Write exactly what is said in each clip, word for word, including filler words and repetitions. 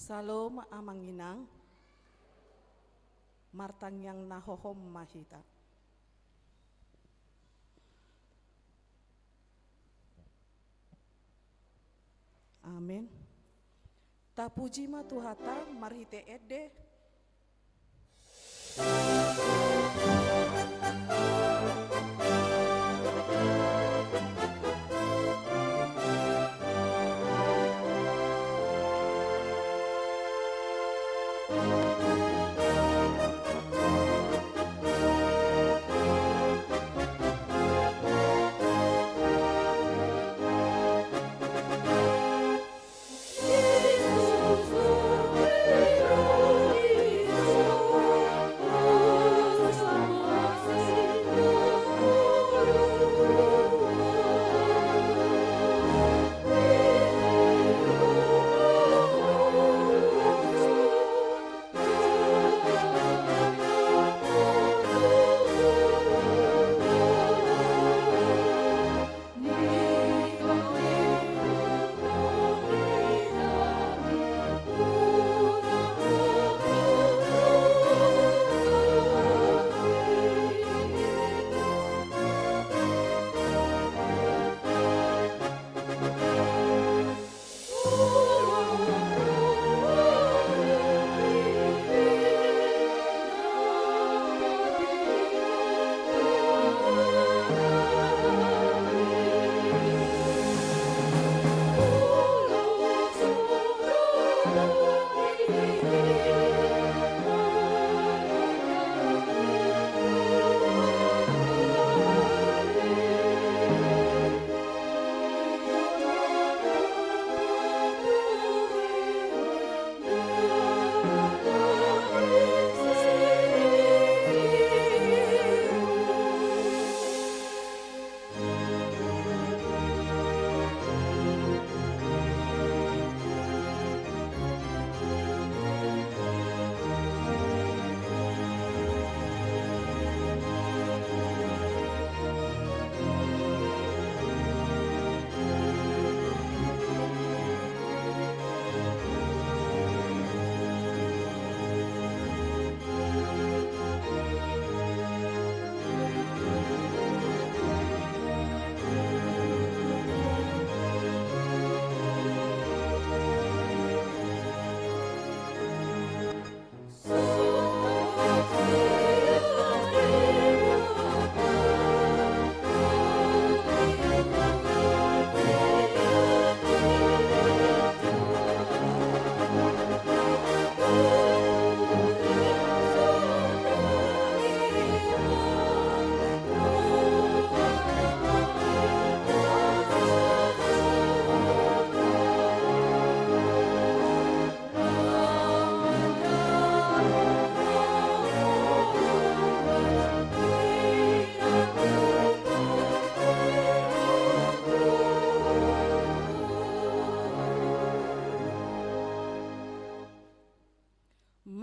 Salom, Amang Inang. Martangiang na hohom ma hita. Amen. Tapuji ma Tuhanta marhite ende.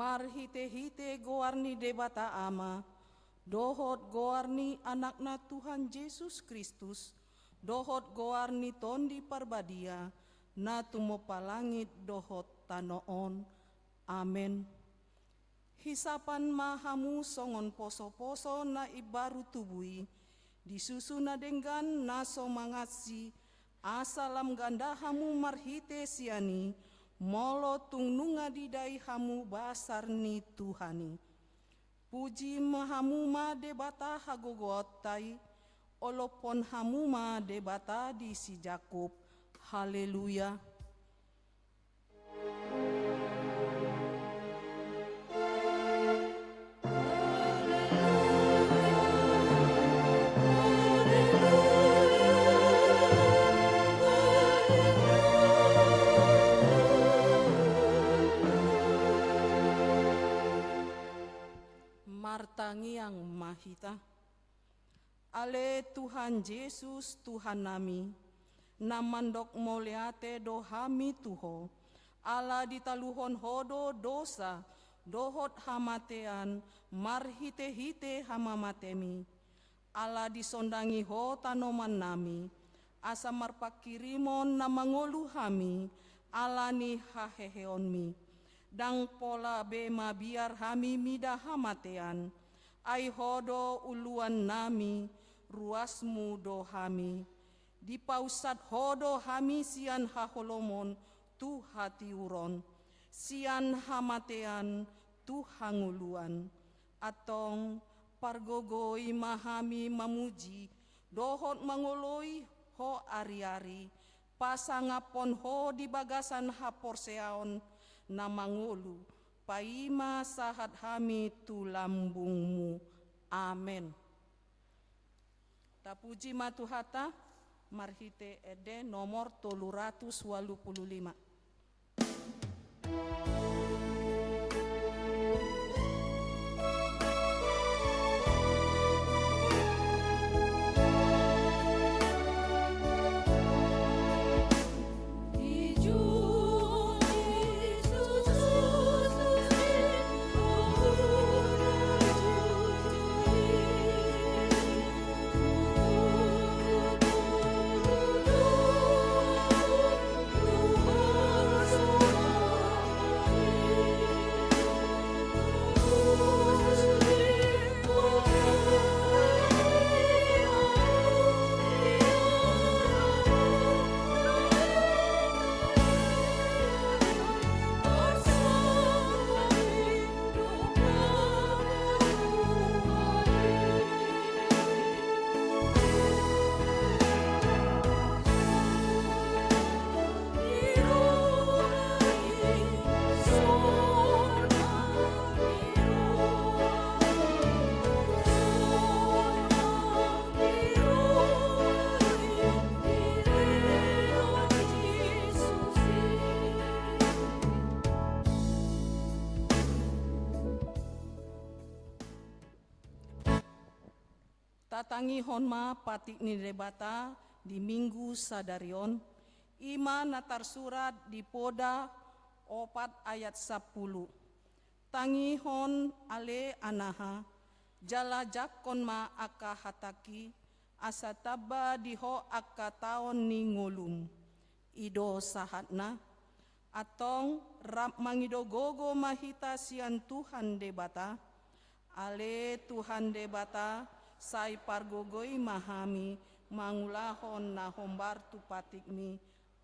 Marhitehite goar ni Debata Ama, dohot goar ni Anakna Tuhan Jesus Kristus, dohot goar ni Tondi Parbadia, na tumompa langit dohot tano on. Amen. Hisapan ma hamu songon posoposo na imbaru tubu i, di susu na denggan na so mangansi, asa lam ganda hamu marhite sian i, molo tung nunga didai hamu basar ni Tuhan i. Puji ma hamu ma Debata hagogoonta i, olophon hamu ma Debata di si Jakub. Haleluya. Martangiang ma hita. Ale Tuhan Jesus, Tuhannami, na mandok mauliate do hami tu Ho, ala ditaluhon Ho do dosa dohot hamatean marhitehite hamamateMi, ala disondangi Ho tanomannami, asa marpanghirimon na mangolu hami ala ni haheheonMi. Ndang pola be mabiar hami mida hamatean, ai Ho do uluannami, ruasMu do hami. Dipausat Ho do hami sian haholomon tu hatiuron, sian hamatean tu hangoluan. Antong pargogoi ma hami mamuji dohot mangoloi Ho ariari, pasangaphon Ho di bagasan haporseaon na mangolu, paima sahat hami tu lambungMu. Amen. Tapuji ma Tuhanta marhite ende nomor tolu ratus ualu pulu lima. Tatangihon ma patik ni Debata di Minggu sadari on, i ma na tarsurat di Poda opat ayat sampulu. Tangihon ale anaha, jala jangkon ma angka hatangki, asa tamba di ho angka taon ni ngolum. I do sahatna. Antong rap mangido gogo ma hita sian Tuhan Debata. Ale Tuhan Debata, sai pargogoi ma hami mangulahon na hombar tu patikMi.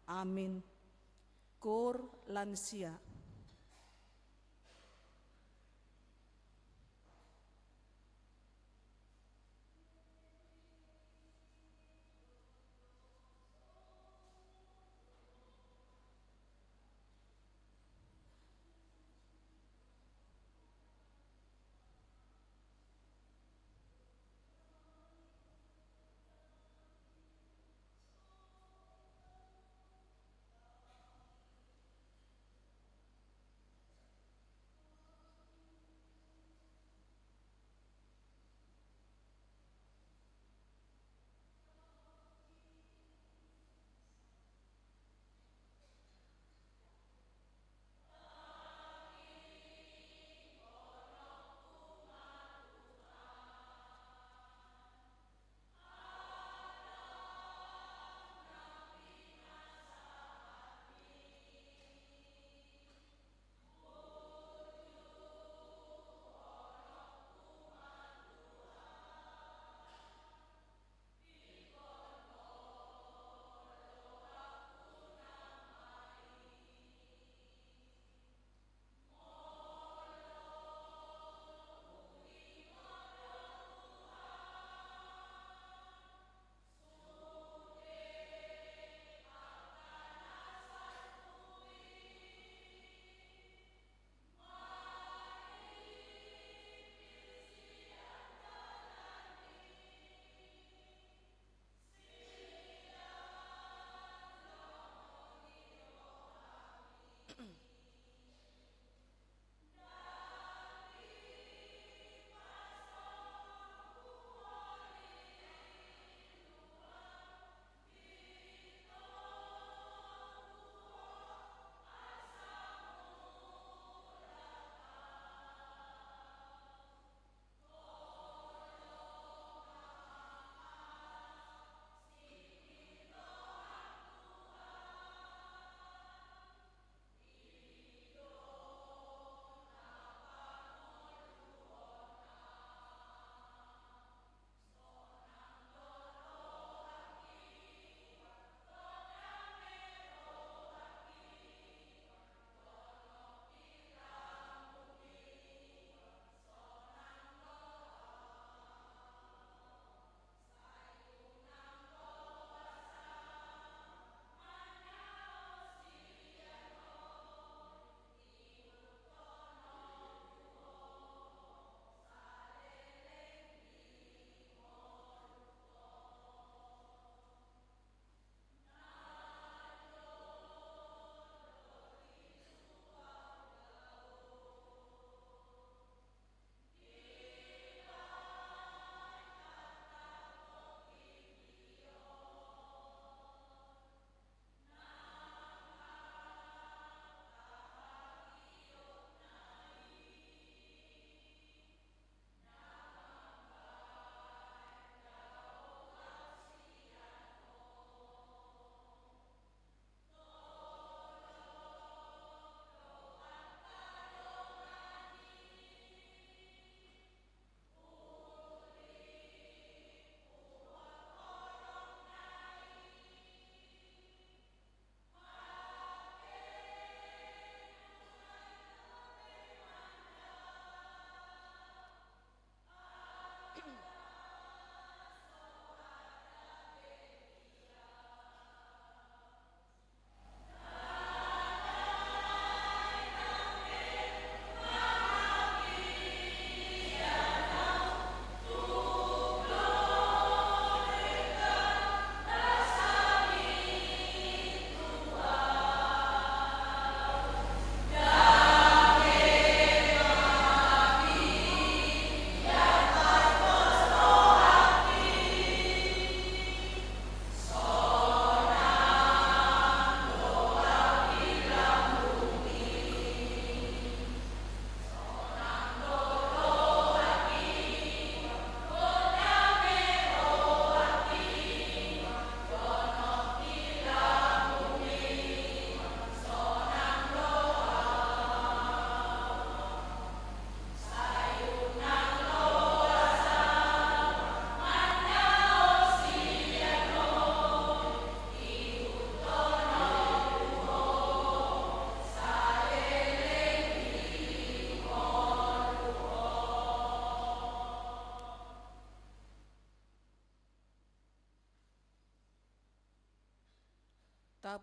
Amin. Koor lansia.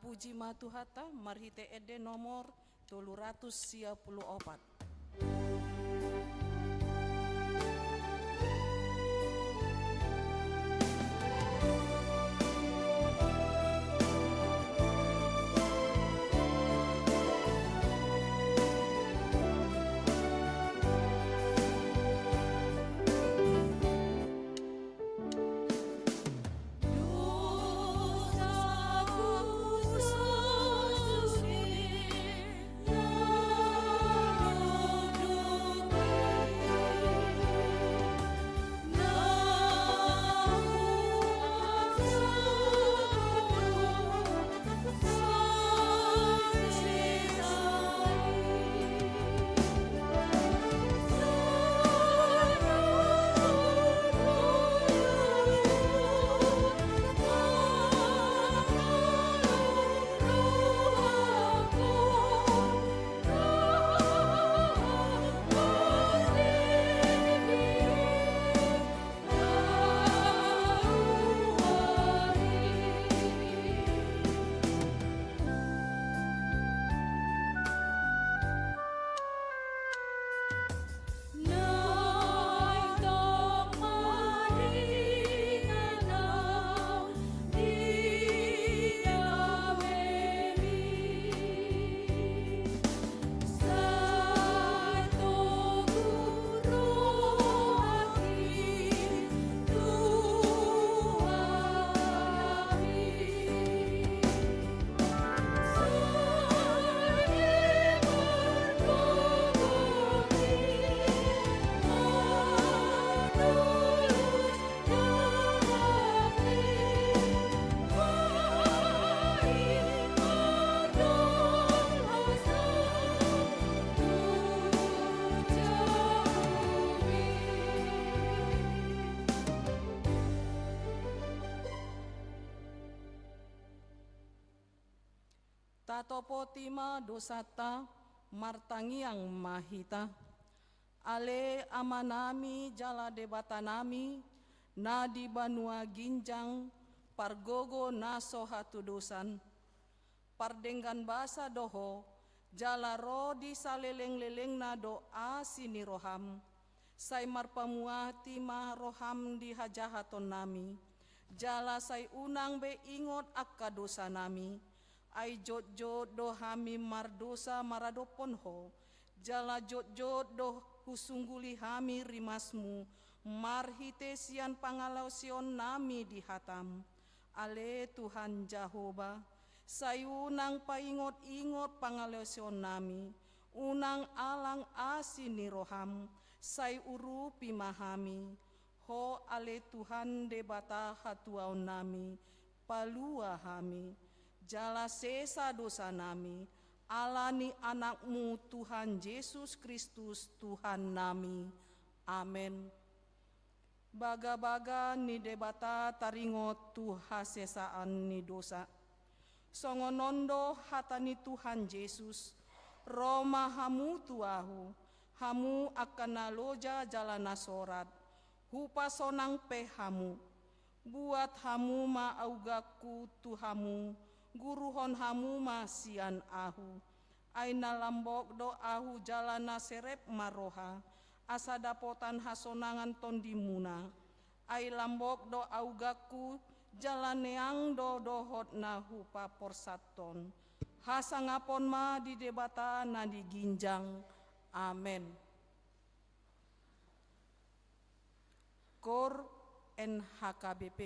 Puji ma Tuhanta, marhite ende nomor tolu ratus sia pulu opat. Tatopoti ma dosanta, martangiang ma hita. Ale Amanami jala Debatanami, na di banua ginjang, pargogo na so hatudosan, pardenggan basa do Ho, jala ro di salelenglelengna do asi ni roham. Sai marpamuati ma roham di hajahatonnami, jala sai unang be ingot angka dosanami. Ai jotjot do hami mardosa maradophon Ho, jala jotjot do husungguli hami rimasmu marhite sian pangalaosionnami di hatam. Ale Tuhan Jahowa, sai unang paingotingot pangalaosionnami, unang alang asi ni roham, sai urupi ma hami. Ho ale Tuhan Debata hatuaonnami, palua hami, jala sesa dosanami, ala ni Anakmu Tuhan Jesus Kristus Tuhannami. Amen. Bagabaga ni Debata taringot tu hasesaan ni dosa. Songon on do hata ni Tuhan Jesus, ro ma hamu tu Ahu, hamu angka na loja jala na sorat, hupasonang pe hamu. Buat hamu ma augangku tu hamu, guruhon hamu ma sian Ahu. Ai na lambok do Ahu jala na serep ma roha, asa dapotan hasonangan tondimuna. Ai lambok do augangku, jala neang do dohot na hupaporsathon. Hasangapon ma di Debata na di ginjang. Amen. Koor N H K B P.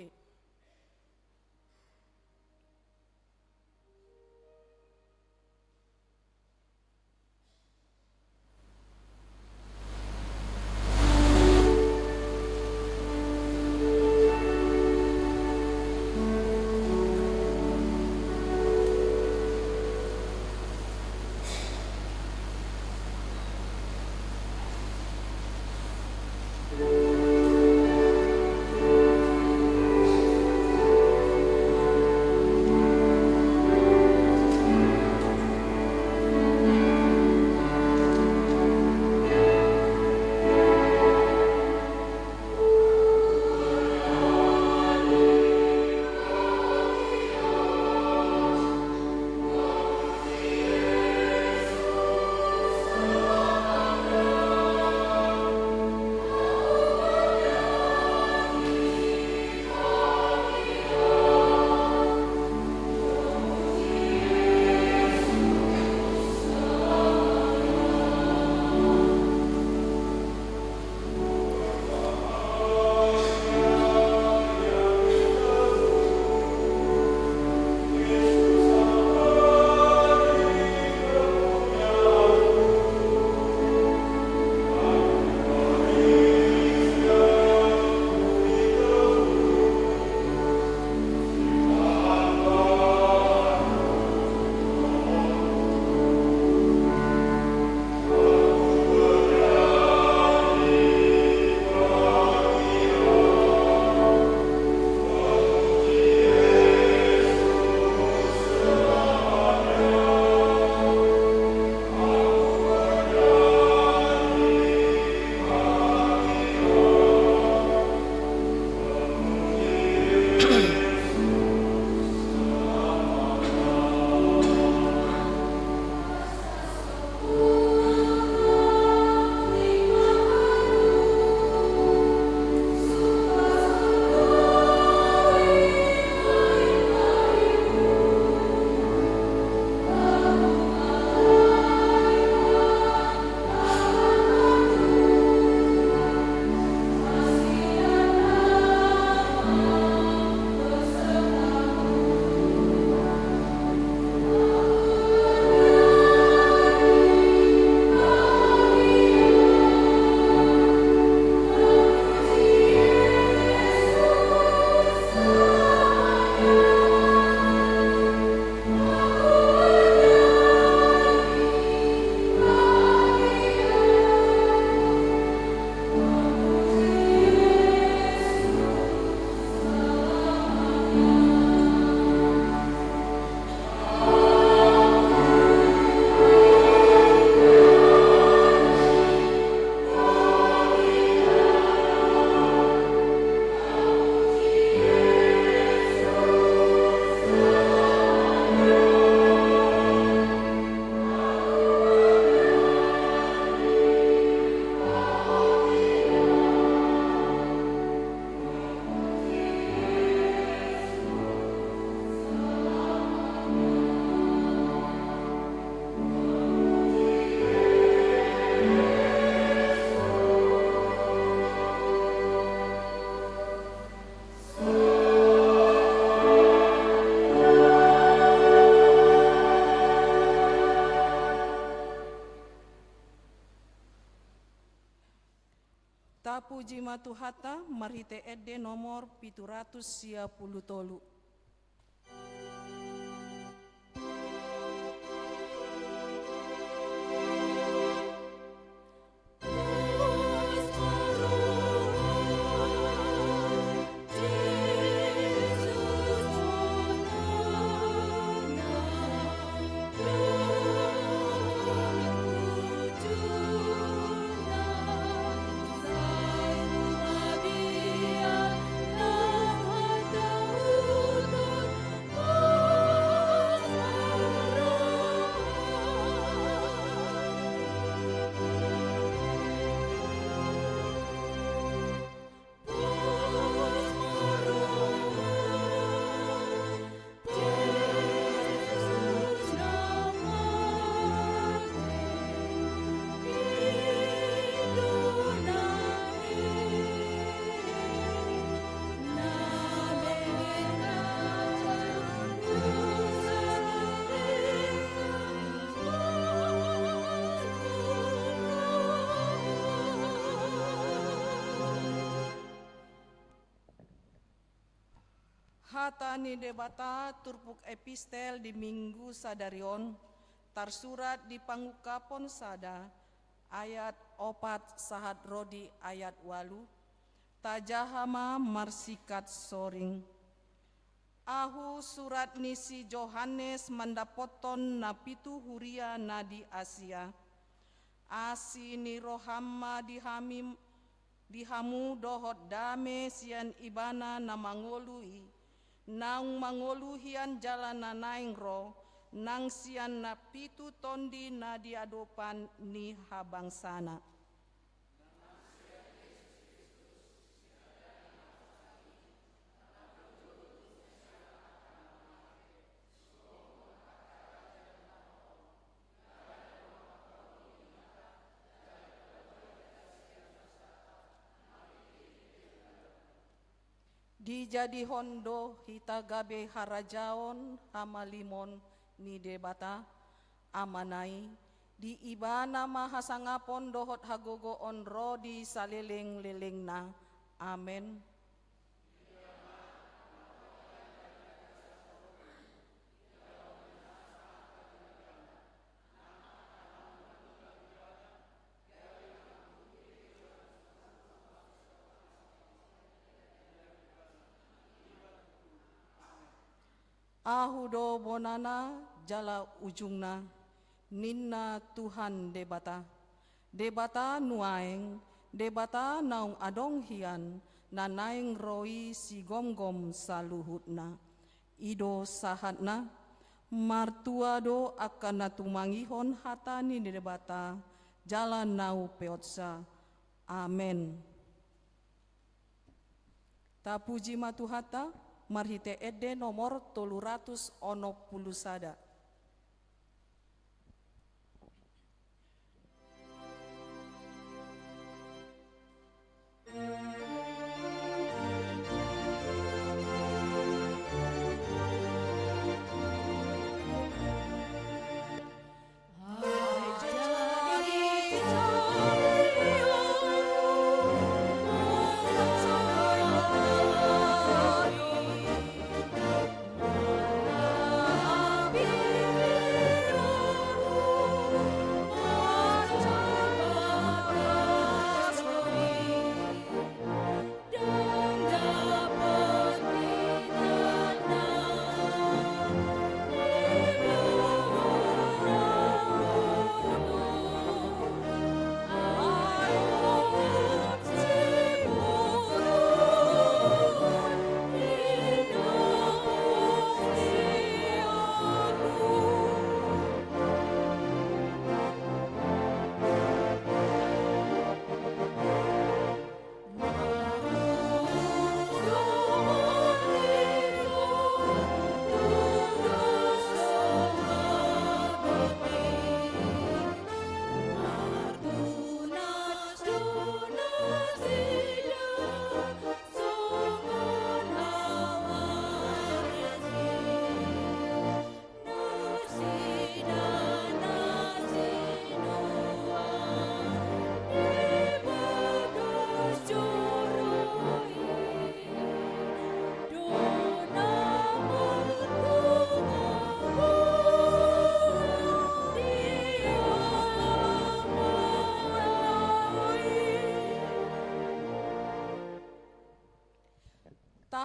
Puji ma Tuhanta, marhite ende nomor pitu ratus sia pulu tolu. Hata ni Debata turpuk epistel di Minggu sadari on, tarsurat di Pangungkapon sada, ayat opat sahat ro di ayat ualu. Tajaha ma marsingkat soring. Ahu surat ni si Johannes mandapothon na pitu huria na di Asia. Asi ni roham ma di hami, di hamu dohot dame sian Ibana na mangolu i, naung mangolu hian jala na naeng ro, nang sian na pitu tondi na di adopan ni habangsana. Dijadihon do hita gabe harajaon hamalimon ni Debata, Amana i, di Ibana ma hasangapon dohot hagogoon ro di salelenglelengna. Amen. Ahu do bonana jala ujungna, ninna Tuhan Debata. Debata nuaeng, Debata naung adong hian, na naeng ro i sigomgom saluhutna. I do sahatna, martua do angka na tumangihon hata ni Debata, jala na umpeopsa. Amen. Tapuji ma Tuhanta, marhite ende nomor tolu ratus onom pulu sada.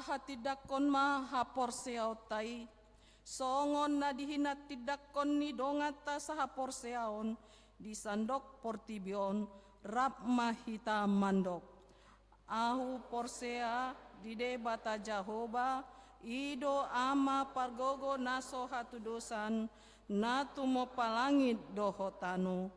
Hatindangkon ma haporseaonta i, songon na di hinatindangkon ni donganta sahaporseaon di sandok portibi on, rap ma hita mandok: Ahu porsea di Debata Jahowa, i do Ama pargogo na so hatudosan, na tumompa langit dohot tano.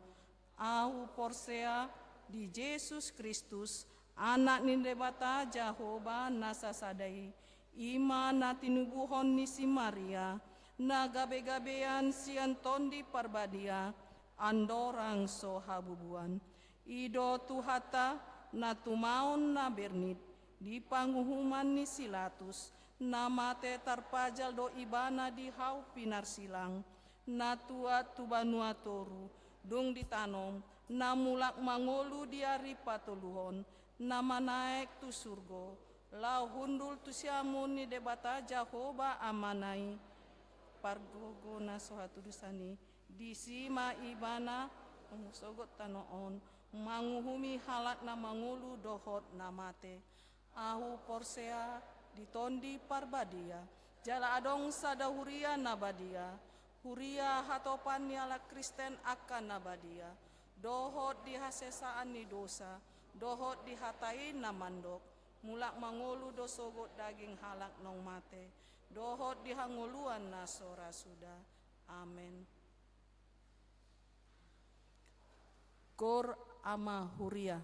Ahu porsea di Jesus Kristus, Anak ni Debata Jahowa na sasada i, i ma na tinubuhon ni si Maria, na gabegabean sian Tondi Parbadia, andorang so habubuan. I do Tuhanta, na tumaon na bernit di panguhuman ni si Latus, na mate tarpajal do Ibana di hau pinarsilang, na tuat tu banua toru, dung ditanom, na mulak mangolu di ari patoluhon, na manaek tu surgo, laho hundul tu siamun ni Debata Jahowa Amana i, pargogo na so hatudosan i, disi ma Ibana mangusogot tano on, manguhumi halak na mangolu dohot na mate. Ahu porsea di Tondi Parbadia, jala adong sada huria na badia, huria hatopan ni halak Kristen angka na badia, dohot di hasesaan ni dosa, dohot di hata i na mandok: Mulak mangolu do sogot daging halak naung mate, dohot di hangoluan na so ra suda. Amen. Koor Ama Huria.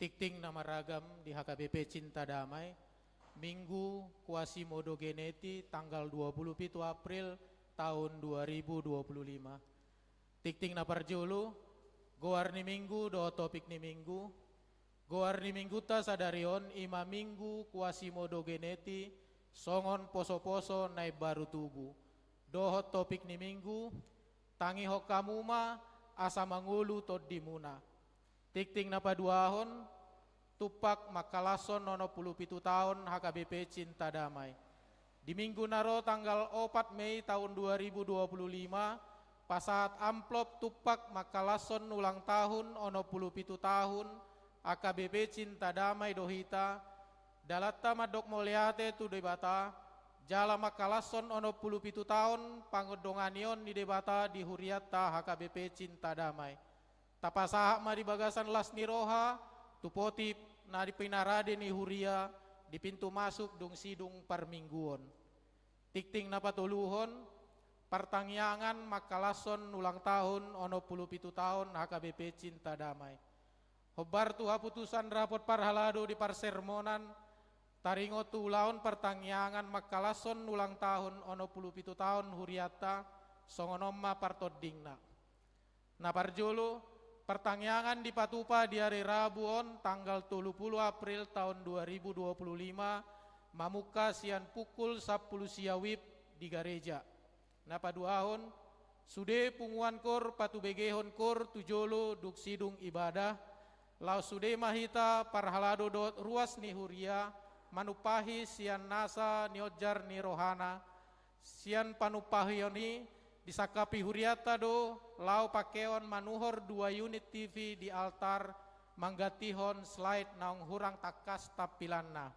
Tingting na maragam di H K B P Cinta Damai, Minggu Quasimodogeneti, tanggal dua puluh pitu April tahun dua ribu dua puluh lima. Tingting na parjolo, goar ni Minggu dohot topik ni Minggu. Goar ni Minggunta sadari on i ma Minggu Quasimodogeneti, songon posoposo na imbaru tubu. Dohot topik ni Minggu, tangihon hamu ma asa mangolu tondimuna. Tingting na paduahon, tumpak mangkalashon onom pulu pitu taon H K B P Cinta Damai. Di Minggu na ro tanggal opat Mei tahun dua ribu dua puluh lima, pasahat amplop tumpak mangkalashon ulang tahun onom pulu pitu tahun H K B P Cinta Damai do hita, dalanta mandok mauliate tu Debata, jala mangkalashon onom pulu pitu taon pangondonganion ni Debata di hurianta H K B P Cinta Damai. Tapasahat ma di bagasan las ni roha, tu potip na di pinarade ni huria, di pintu masuk dung sidung parmingguon. Tingting na patoluhon, partangiangan mangkalashon ulang tahun onom pulu pitu taon H K B P Cinta Damai. Hombar tu haputusan rapot parhalado di parsermonan, taringot tu ulaon partangiangan mangkalashon ulang tahun onom pulu pitu taon hurianta, songon on ma partondingna. Na parjolo, partangiangan dipatupa di ari Rabu on tanggal tolu pulu April taon dua ribu dua pulu lima, mamungka sian pukul sampulu sia wib di gareja. Na paduahon, sude punguan koor patubegehon koor tu jolo dung sidung ibadah, laos sude ma hita parhalado dohot ruas ni huria manumpahi sian nasa nionjar ni rohana, sian panumpahion i, disangkapi hurianta do laho pakeon manuhor dua unit T V di altar, manggantihon slide naung hurang tangkas tampilanna.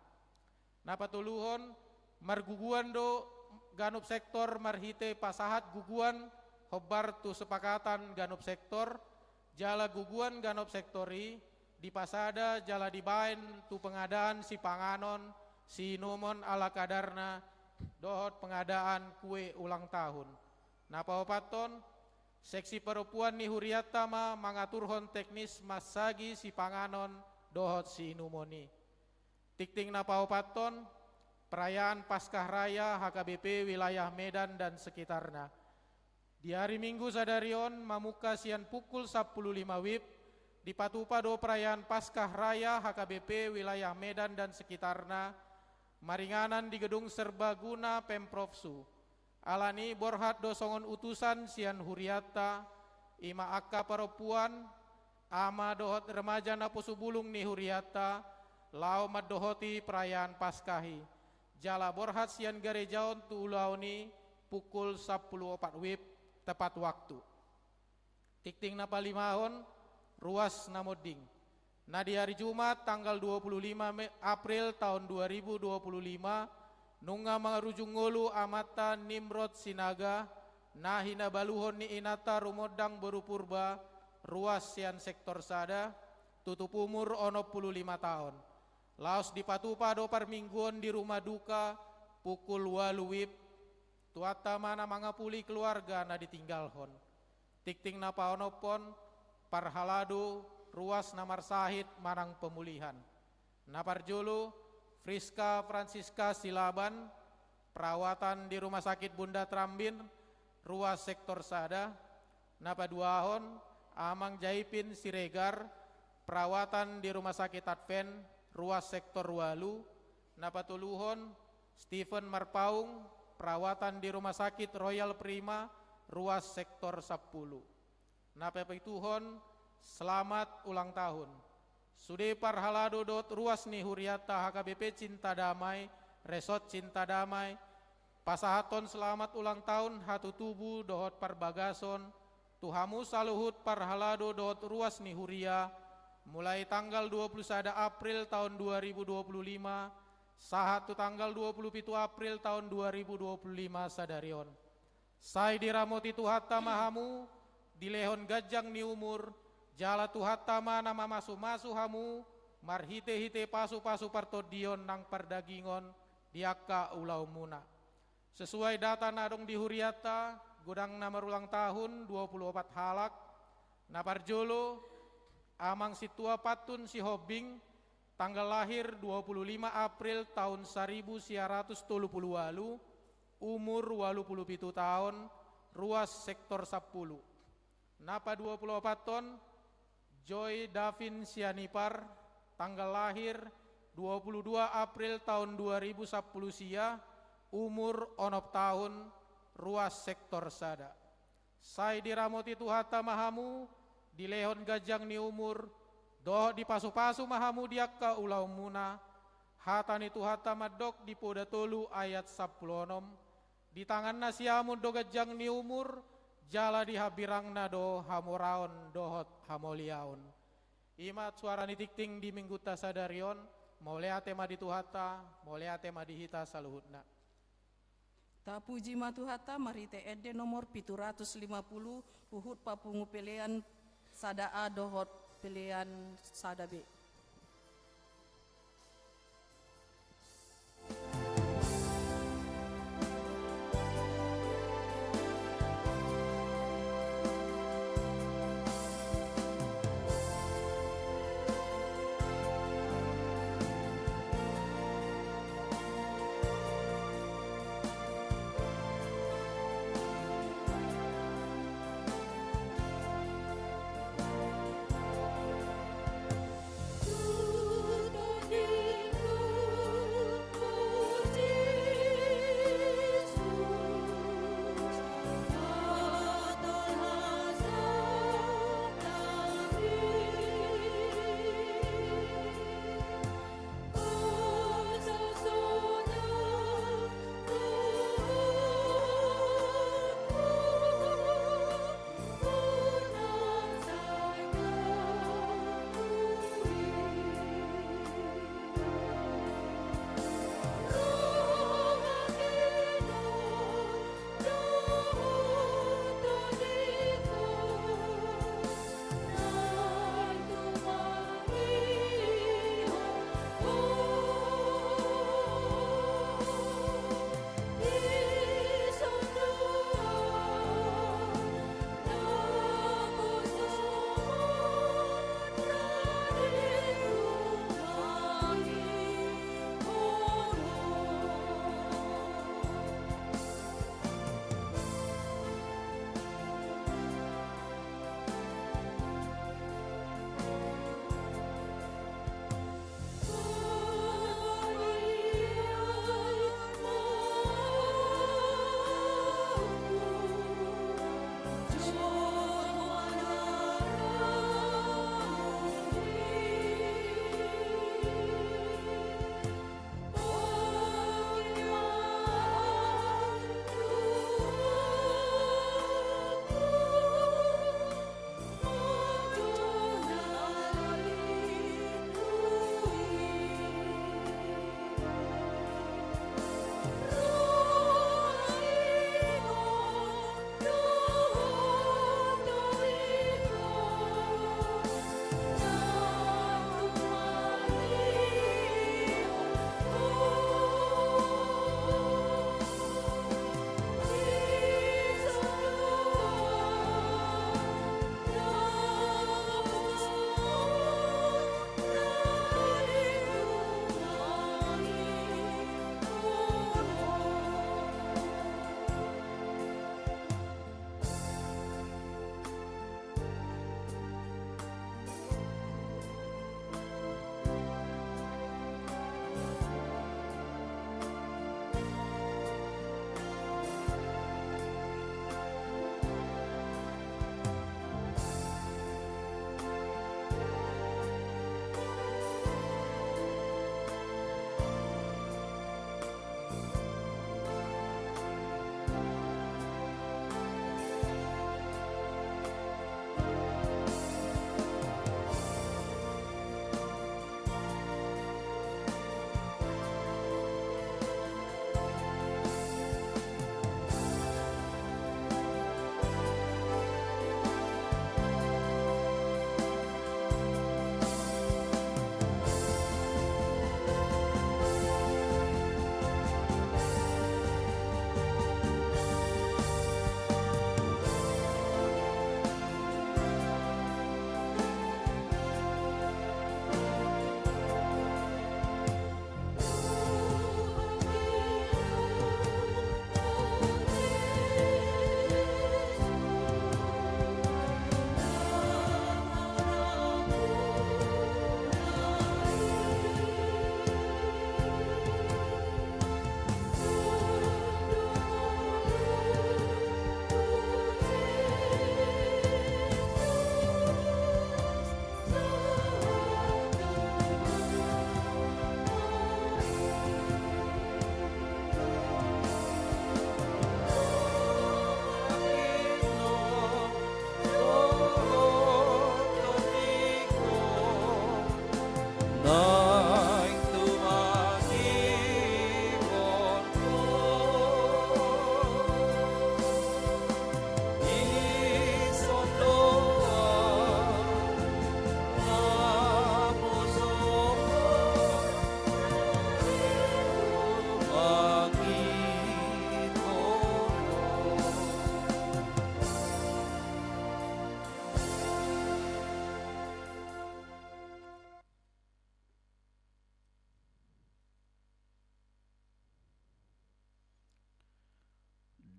Na patoluhon, marguguan do ganup sektor marhite pasahat guguan hombar tu sepakatan ganup sektor, jala guguan ganup sektor i dipasada jala dibaen tu pengadaan sipanganon siinumon ala kadarna dohot pengadaan kue ulang tahun. Na paopathon, seksi parompuan ni hurianta ma mangaturhon teknis mansagi sipanganon dohot siinumon i. Tingting na paopathon, perayaan Paskah Raya H K B P wilayah Medan dan sekitarna. Di ari Minggu sadari on mamungka sian pukul sampulu lima wib, dipatupa do perayaan Paskah Raya H K B P wilayah Medan dan sekitarna, maringanan di Gedung Serbaguna Pemprov Su. Alani borhat do songon utusan sian hurianta, i ma angka parompuan, ama dohot remaja naposo bulung ni hurianta, laho mandohoti perayaan Paskah i. Jala borhat sian gareja on tu ulaon i pukul sampulu opat wib tepat waktu. Tingting na palimahon, ruas na monding. Na di ari Jumat tanggal dua pulu lima Me-, April taon dua ribu dua pulu lima, nunga marujung ngolu amanta Nimrod Sinaga, na hinabaluhon ni inanta Rumondang Boru Purba, ruas sian sektor sada, tutup umur onom pulu lima taon. Laos dipatupa do parmingguon di rumah duka pukul ualu wib, Tuhanta ma na mangapuli keluarga na ditinggalhon. Tingting na paonomhon, parhalado ruas na marsahit manang pemulihan. Na parjolo, Friska Francisca Silaban, perawatan di Rumah Sakit Bunda Trambin, ruas sektor sada. Na paduahon, Amang Jaipin Siregar, perawatan di Rumah Sakit Advent, ruas sektor ualu. Na patoluhon, Stephen Marpaung, perawatan di Rumah Sakit Royal Prima, ruas sektor sampulu. Na papituhon, selamat ulang tahun. Sude parhalado dohot ruas ni hurianta H K B P Cinta Damai, Resort Cinta Damai, pasahathon selamat ulang tahun hatutubu dohot parbagason tu hamu saluhut parhalado dohot ruas ni huria, mulai tanggal dua puluh sada April taon dua ribu dua puluh lima, sahat tu tanggal dua puluh pitu April taon dua ribu dua puluh lima sadari on. Sai diramoti Tuhanta ma hamu, dilehon ganjang ni umur, jala Tuhanta ma na mamasumasu hamu, marhitehite pasupasu partondion nang pardagingon di angka ulaonmuna. Sesuai data na adong di hurianta, godang na marulang tahun dua puluh opat halak. Na parjolo, Amang Sintua Pantun Sihombing, tanggal lahir dua puluh lima April taon saribu sia ratus tolu pulu ualu, umur ualu pulu pitu taon, ruas sektor sampulu. Na padua pulu opathon, Joy Davin Sianipar, tanggal lahir dua puluh dua April taon dua ribu sampulu sia, umur onom taon, ruas sektor sada. Sai diramoti Tuhanta ma hamu, dilehon ganjang ni umur, dohot dipasupasu ma hamu di angka ulaonmuna. Hata ni Tuhanta mandok di Poda tolu ayat sampulu onom, di tanganna siamun do ganjang ni umur, jala di hambirangna do hamoraon dohot hamauliaon. I ma suara ni tingting di minggunta sadari on, mauliate ma di Tuhanta, mauliate ma di hita saluhutna. Tapuji ma Tuhanta, marhite ende nomor pitu ratus lima pulu, huhut papungu pelean sada A dohot pelean sada B.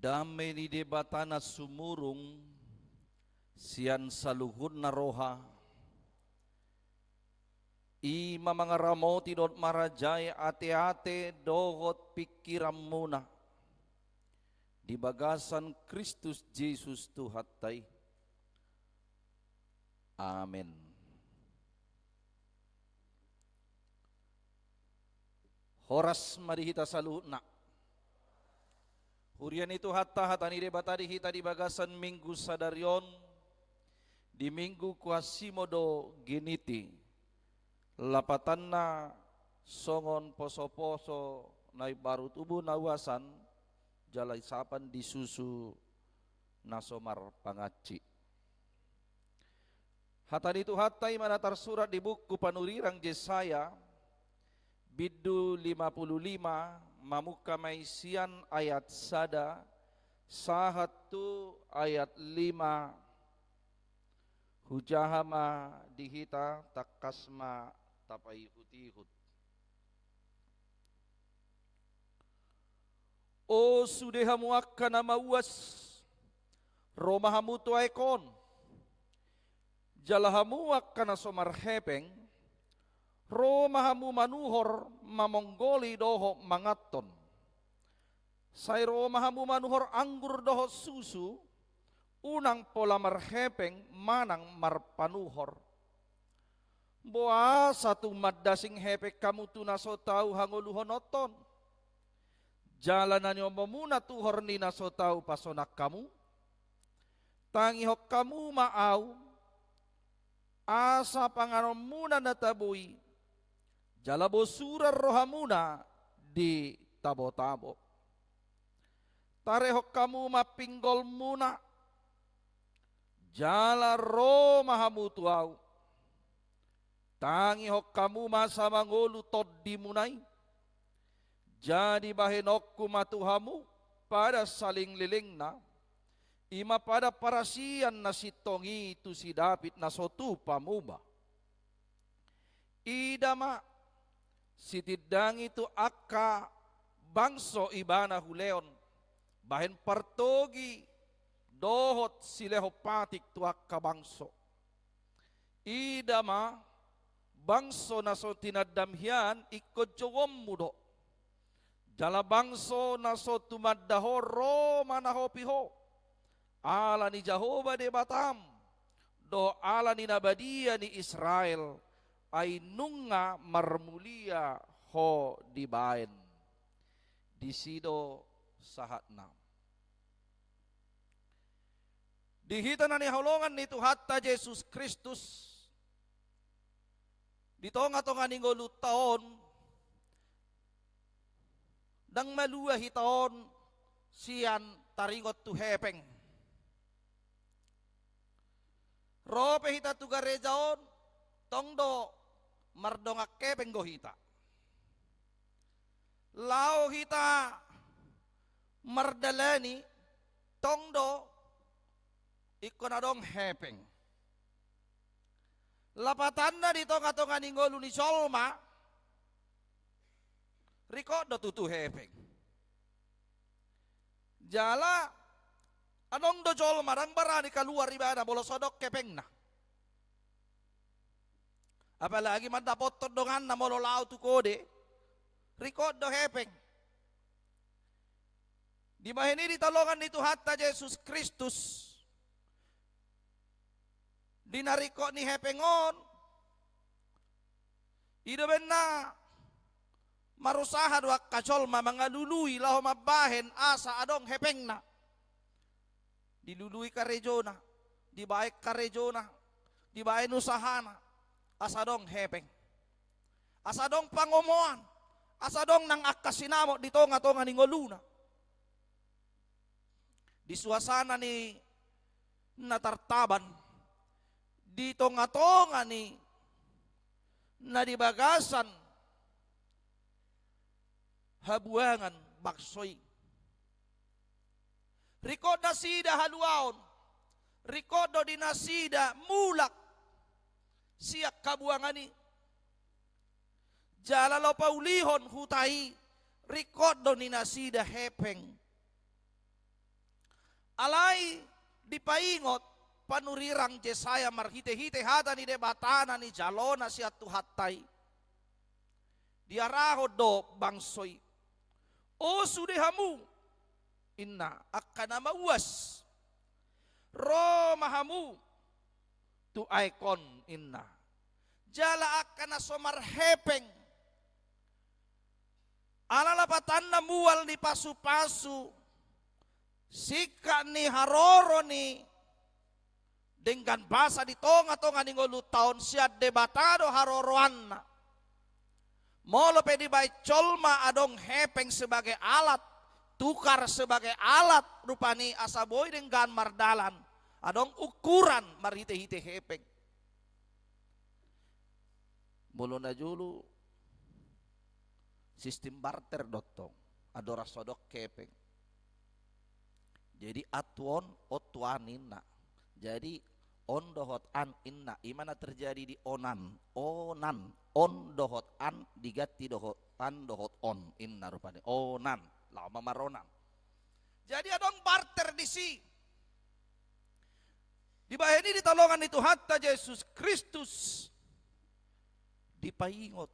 Dame ni Debata na sumurung sian saluhutna roha, i ma mangaramoti dohot marajai ateate dohot pingkiranmuna di bagasan Kristus Jesus Tuhanta i. Amen. Horas ma di hita saluhutna. Huria ni Tuhanta, hata ni Debata di hita di bagasan Minggu sadari on, di Minggu Quasimodogeniti, lapatanna songon posoposo na imbaru tubu na uasan, jala isapan di susu na so marpangansi. Hata ni Tuhanta i ma na tarsurat di buku panurirang Jesaya, bindu lima pulu lima, mamungka ma i sian ayat sada sahat tu ayat lima. Hujaha ma di hita, tangkas ma tapaihutihut. O sude hamu angka na mauas, ro ma hamu tu aek on. Jala hamu angka na so marhepeng, ro ma hamu manuhor, mamonggoli dohot manganhon. Sai ro ma hamu manuhor anggur dohot susu, unang pola marhepeng manang marpanuhor. Boasa tung mandasing hepeng hamu tu na so tau hangoluhononhon? Jala na niombomuna tuhor ni na so tau pasonang hamu? Tangihon hamu ma ahu, asa panganonmuna na tabo i, jala bosuran rohamuna di tabotabo. Tarehon hamu ma pinggolmuna, jala ro ma hamu tu ahu. Tangihon hamu ma asa mangolu tondimuna i. Jadi bahenonku ma tu hamu padan salelenglelengna, i ma padan parasian na sintong i tu si David na so tupa muba. Ida ma, sitindangi tu angka bangso ibana hulehon, bahen partogi dohot silehon patik tu angka bangso. Ida ma, bangso na so tinandam hian ingkon jouonmu do. Jala bangso na so tumanda ho ro manahopi ho, ala ni Jahowa Debatam, dohot ala ni na badia ni Israel, ai nunga marmulia ho dibaen. Disi do sahatna. Di hita na hinaholongan ni Tuhanta Jesus Kristus, di tongatonga ni ngolunta on, ndang malua hita on sian taringot tu hepeng. Ro pe hita tu gareja on, tong do mardongan hepeng do hita. Laho hita mardalani, tong do ingkon adong hepeng. Lapatanna di tongatonga ni ngolu ni jolma, ringkot do tutu hepeng. Jala adong do jolma ndang barani kaluar ibana molo so adong hepengna. Apalagi mandapothon donganna molo laho tu kode, ringkot do hepeng. Dibahen i di holongan ni Tuhanta Jesus Kristus, di na ringkot ni hepeng on, i do umbahen na marusaha do angka jolma mangalului laho mambahen asa adong hepengna. Dilului karejona, dibahen karejona, dibahen usahana, asa adong hepeng. Asa adong pangomoan, asa adong nang angka sinamot di tongatonga ni ngoluna. Di suasana ni na tartaban, di tongatonga ni na di bagasan habuangan bangso i. Ringkot nasida haluaon, ringkot do di nasida mulak sian habuangan i. Jala laho paulihon huta i, ringkot do di nasida hepeng. Alai dipaingot panurirang Jesaya marhite-hite hata ni Debata na nijalona sian Tuhanta i. Diarahon do bangso i. O sude hamu, inna, angka na mauas, ro ma hamu tu aek on, inna. Jala angka na so marhepeng, ala lapatanna mual ni pasu-pasu, singkat ni haroro ni denggan basa di tonga-tonga ni ngolunta on, sian Debata do haroroanna. Molo pe dibaen jolma adong hepeng sebagai alat, tukar sebagai alat, rupani asa boi denggan mardalan, adong ukuran marhite-hite hepeng. Molo na jolo sistem barter do tong, andorang so adong hepeng. Jadi, an tu on, on tu an, inna. Jadi, on dohot an, inna. I ma na terjadi di onan. Onan. On dohot an diganti dohot an dohot on, inna rupani. Onan. Laho ma maronan. Jadi, adong barter disi. Dibahen i di tolongan ni Tuhanta Jesus Kristus, dipaingot,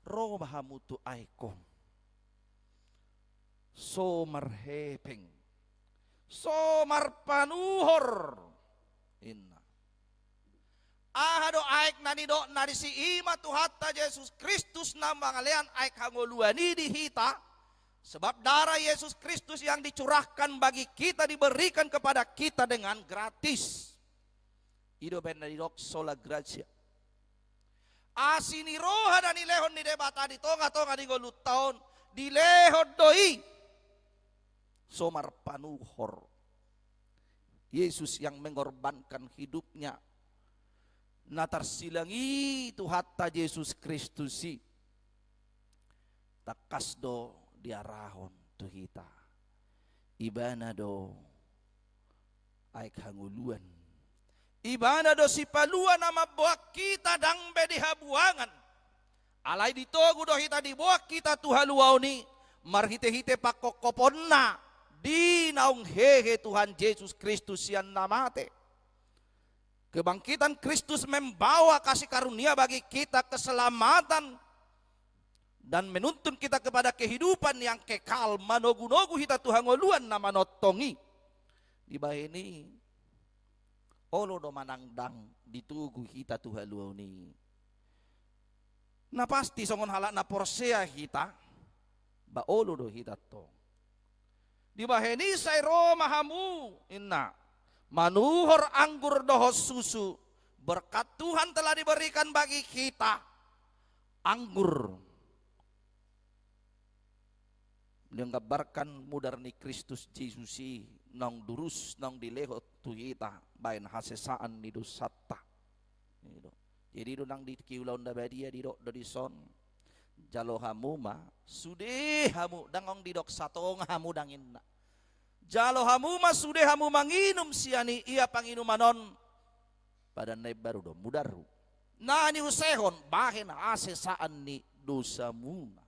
ro ma hamu tu aek on. So marhepeng, so marpanuhor, inna. Aha do aek na nidokna disi? I ma Tuhanta Jesus Kristus na mangalean aek hangoluan i di hita. Sebab darah Yesus Kristus yang dicurahkan bagi kita diberikan kepada kita dengan gratis. I do baen na didok sola gratia. Asi ni roha na nilehon ni Debata di tonga-tonga ni ngolunta on, dilehon do i. So marpanuhor. Yesus yang mengorbankan hidupnya. Na tarsilang i Tuhanta Jesus Kristus i. Tangkas do diarahon tu hita. Ibana do aek hangoluan. Ibana do sipalua na mamboan hita ndang be di habuangan. Alai ditogu do hita, diboan hita tu haluaon i marhite-hite pangkophoponna di naung hehe Tuhan Jesus Kristus sian na mate. Kebangkitan Kristus membawa kasih karunia bagi kita keselamatan dan menuntun kita kepada kehidupan yang kekal, manogu-nogu hita tu hangoluan na manongtong i. Dibahen i, olo do manang ndang ditogu hita tu haluaon i. Na pasti songon halak na porsea hita, ba olo do hita tong. Dibahen i sai ro ma hamu, inna, manuhor anggur dohot susu, berkat Tuhan telah diberikan bagi kita. Anggur menggambarkan mudar ni Kristus Jesus i, naung durus, naung dilehon tu hita baen hasesaan ni dosanta. I do. Jadi do nang di Ulaon na Badia didok do dison, jalo hamu ma sude hamu, ndang adong didok satonga hamu, ndang, inna. Jalo hamu ma sude hamu manginum sian i, ia panginuman on padan na imbaru do mudarhu, na niusehon bahen hasesaan ni dosamuna.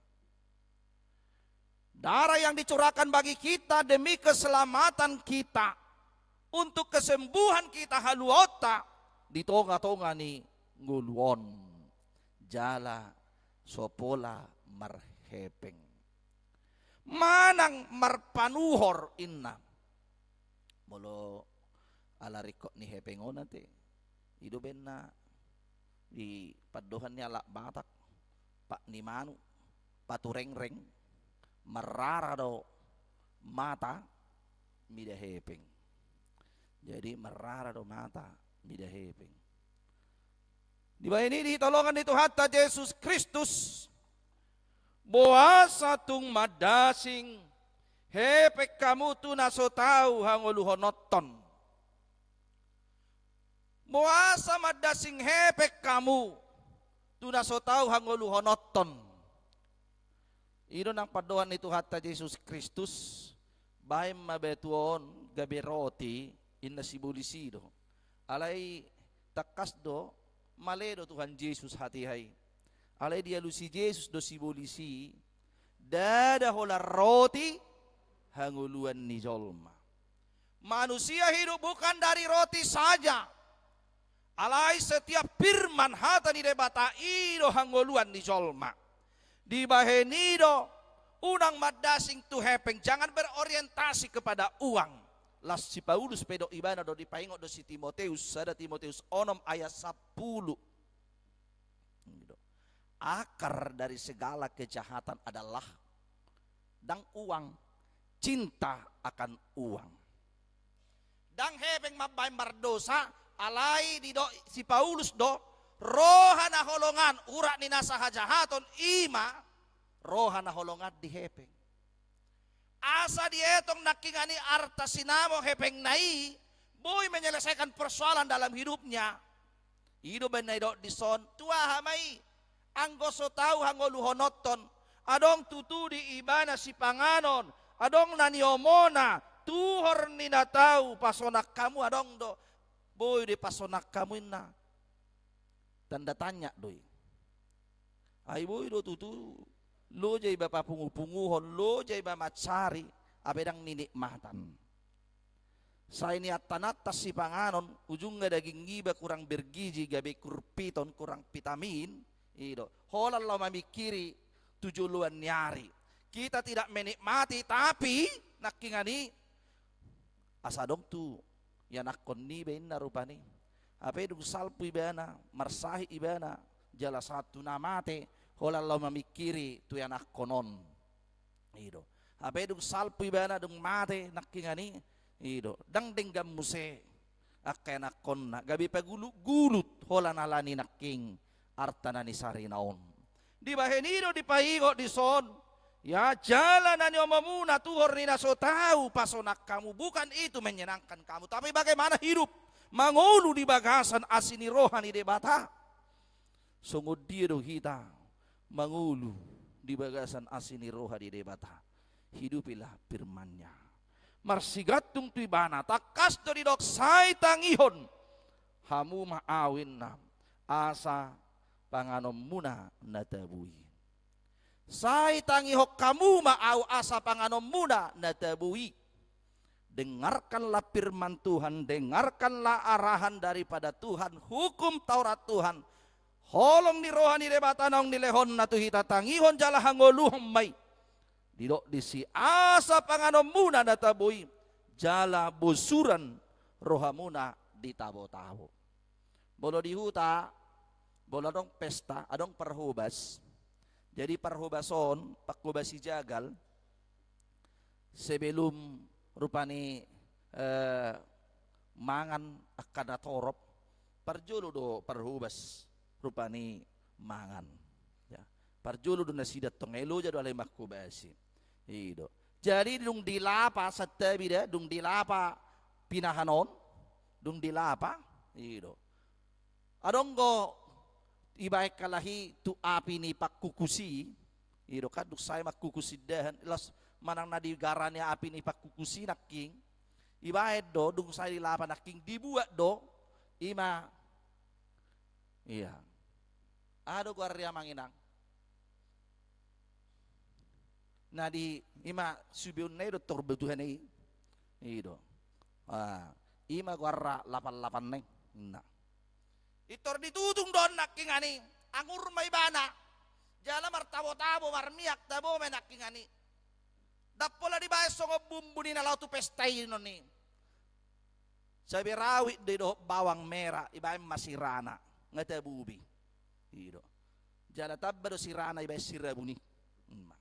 Darah yang dicurahkan bagi kita demi keselamatan kita, untuk kesembuhan kita, haluaonta di tonga-tonga ni ngolu on. Jala so pola marhepeng manang marpanuhor, inna. Molo ala ringkot ni hepeng on ate, i do baen na di pandohan ni halak Batak, pat ni manuk, paturengreng, marrara do mata mida hepeng. Jadi marrara do mata mida hepeng. Dibahen i di tolongan ni Tuhanta Jesus Kristus, boasa tung mandasing hepeng hamu tu na so tau hangoluhononton? Boasa mandasing hepeng hamu tu na so tau hangoluhononton? I do nang pandohan ni Tuhanta Jesus Kristus, baen ma batu on gabe roti, inna sibolis i do. Alai tangkas do, male do Tuhan Jesus hatiha i. Alai dialusi Jesus do sibolis i, ndada holan roti hangoluan ni jolma. Manusia hidup bukan dari roti saja, alai setiap firman hata ni Debata i do hangoluan ni jolma. Dibahen i do, unang mandasing tu hepeng, jangan berorientasi kepada uang. Laos si Paulus pe do ibana do dipaingot do si Timoteus, sada Timoteus onom ayat sampulu. Akar dari segala kejahatan adalah ndang uang, cinta akan uang. Ndang hepeng mambahen mardosa, alai didok si Paulus do, roha na holongan, urat ni nasa hajahaton, i ma roha na holongan di hepeng. Asa dietong nangkiningan i arta sinamot hepengna i, boi menyelesaikan persoalan dalam hidupnya. I do umbahen na didok dison, tu aha ma i, anggo so tau hangoluhononton, adong tutu di ibana sipanganon, adong na niomona, tuhor ni na tau pasonang hamu adong do, boi do pasonang hamu inna. Tanda tanya do i. Ai boi do tutu, loja iba papungupunguhon, loja iba mansari, hape ndang ninikmatan. Sai niantanantan sipanganon, ujungna daging iba kurang bergizi, gabe kurpiton, kurang vitamin, i do. Holan laho mamingkiri tu joloan ni ari. Kita tidak menikmati, tapi nangkiningan i asa adong tu ianakkon niba inna rupani. Hape dung salpu ibana, marsahit ibana, jala sahat tu na mate, holan laho mamingkiri tu ianakkon on. I do. Hape dung salpu ibana, dung mate nangkiningan i, i do, ndang denggan muse angka ianakkonna, gabe pagulutgulut holan ala ni nangkin arta na nisarina on. Dibahen i do dipaingot dison, ia jala na niomomuna tuhor ni na so tau pasonang hamu, bukan itu menyenangkan kamu, tapi bagaimana hidup mangolu di bagasan asi ni roha ni Debata. Songon dia do hita mangolu di bagasan asi ni roha ni Debata? Hidupilah firman-Nya. Marsigantung tu ibana, tangkas do didok, sai tangihon hamu ma ahu inna, asa panganonmuna na tabo i. Sai tangihon hamu ma ahu asa panganonmuna na tabo i. Dengarkanlah firman Tuhan, dengarkanlah arahan daripada Tuhan, hukum Taurat Tuhan. Holong ni roha ni Debata naung nilehonna tu hita, tangihon jala hangoluhon ma i. Didok disi, asa panganonmuna na tabo i, jala bosuran rohamuna di tabo-tabo. Molo di huta, molo adong pesta, adong parhobas. Jadi parhobas on, parhobas sijagal, sebelum rupani, eh, mangan angka na torop, parjolo do parhobas rupani mangan. Ya. Parjolo do nasida tong, ai loja do alai manghobasi. I do. Jadi dung dilapa, santabi da, dung dilapa pinahan on, dung dilapa, i do. Adong do ibaen halak i tu api ni pangkukus i, i do kan, dung sae mangkukus indahan, laos manang na digarani api ni pangkukus i nangkin, ibaen do, dung sae dilapa nangkin, dibuat do, i ma, ia. Aha do goar ni i, amang inang? Na di, i ma subeonna i do, tor batuhana i. I do. Ah, i ma goarna lapan-lapanna i. Nah. Intor ditutung do on nangkiningan i, angur ma ibana. Jala martabo-tabo, marmiak tabo ma i nangkiningan i. Ndang pola dibaen songon bumbu ni na laho tu pesta i, ninna i. Cabe rawit do i dohot bawang merah, ibaen ma sirana, nga tabo be. I do. Jala tamba do sirana ibaen sirabun i. Ima.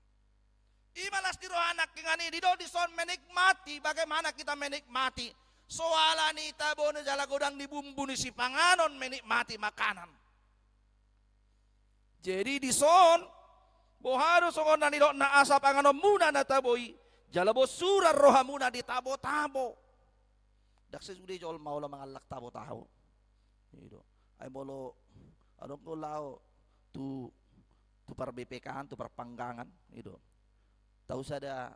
I ma las ni roha nangkiningan i, didok dison menikmati, bagaimana kita menikmati. So ala ni tabona jala godang ni bumbu ni sipanganon, menikmati makanan. Jadi dison, boha do songon na nidokna, asa panganonmuna na tabo i, jala bosuran rohamuna di tabo-tabo. Ndang sai sude jolma olo mangallang tabo-tabo. I do. Ai molo adong do laho tu, tu parbepekan, tu parpanggangan, i do. Tau sada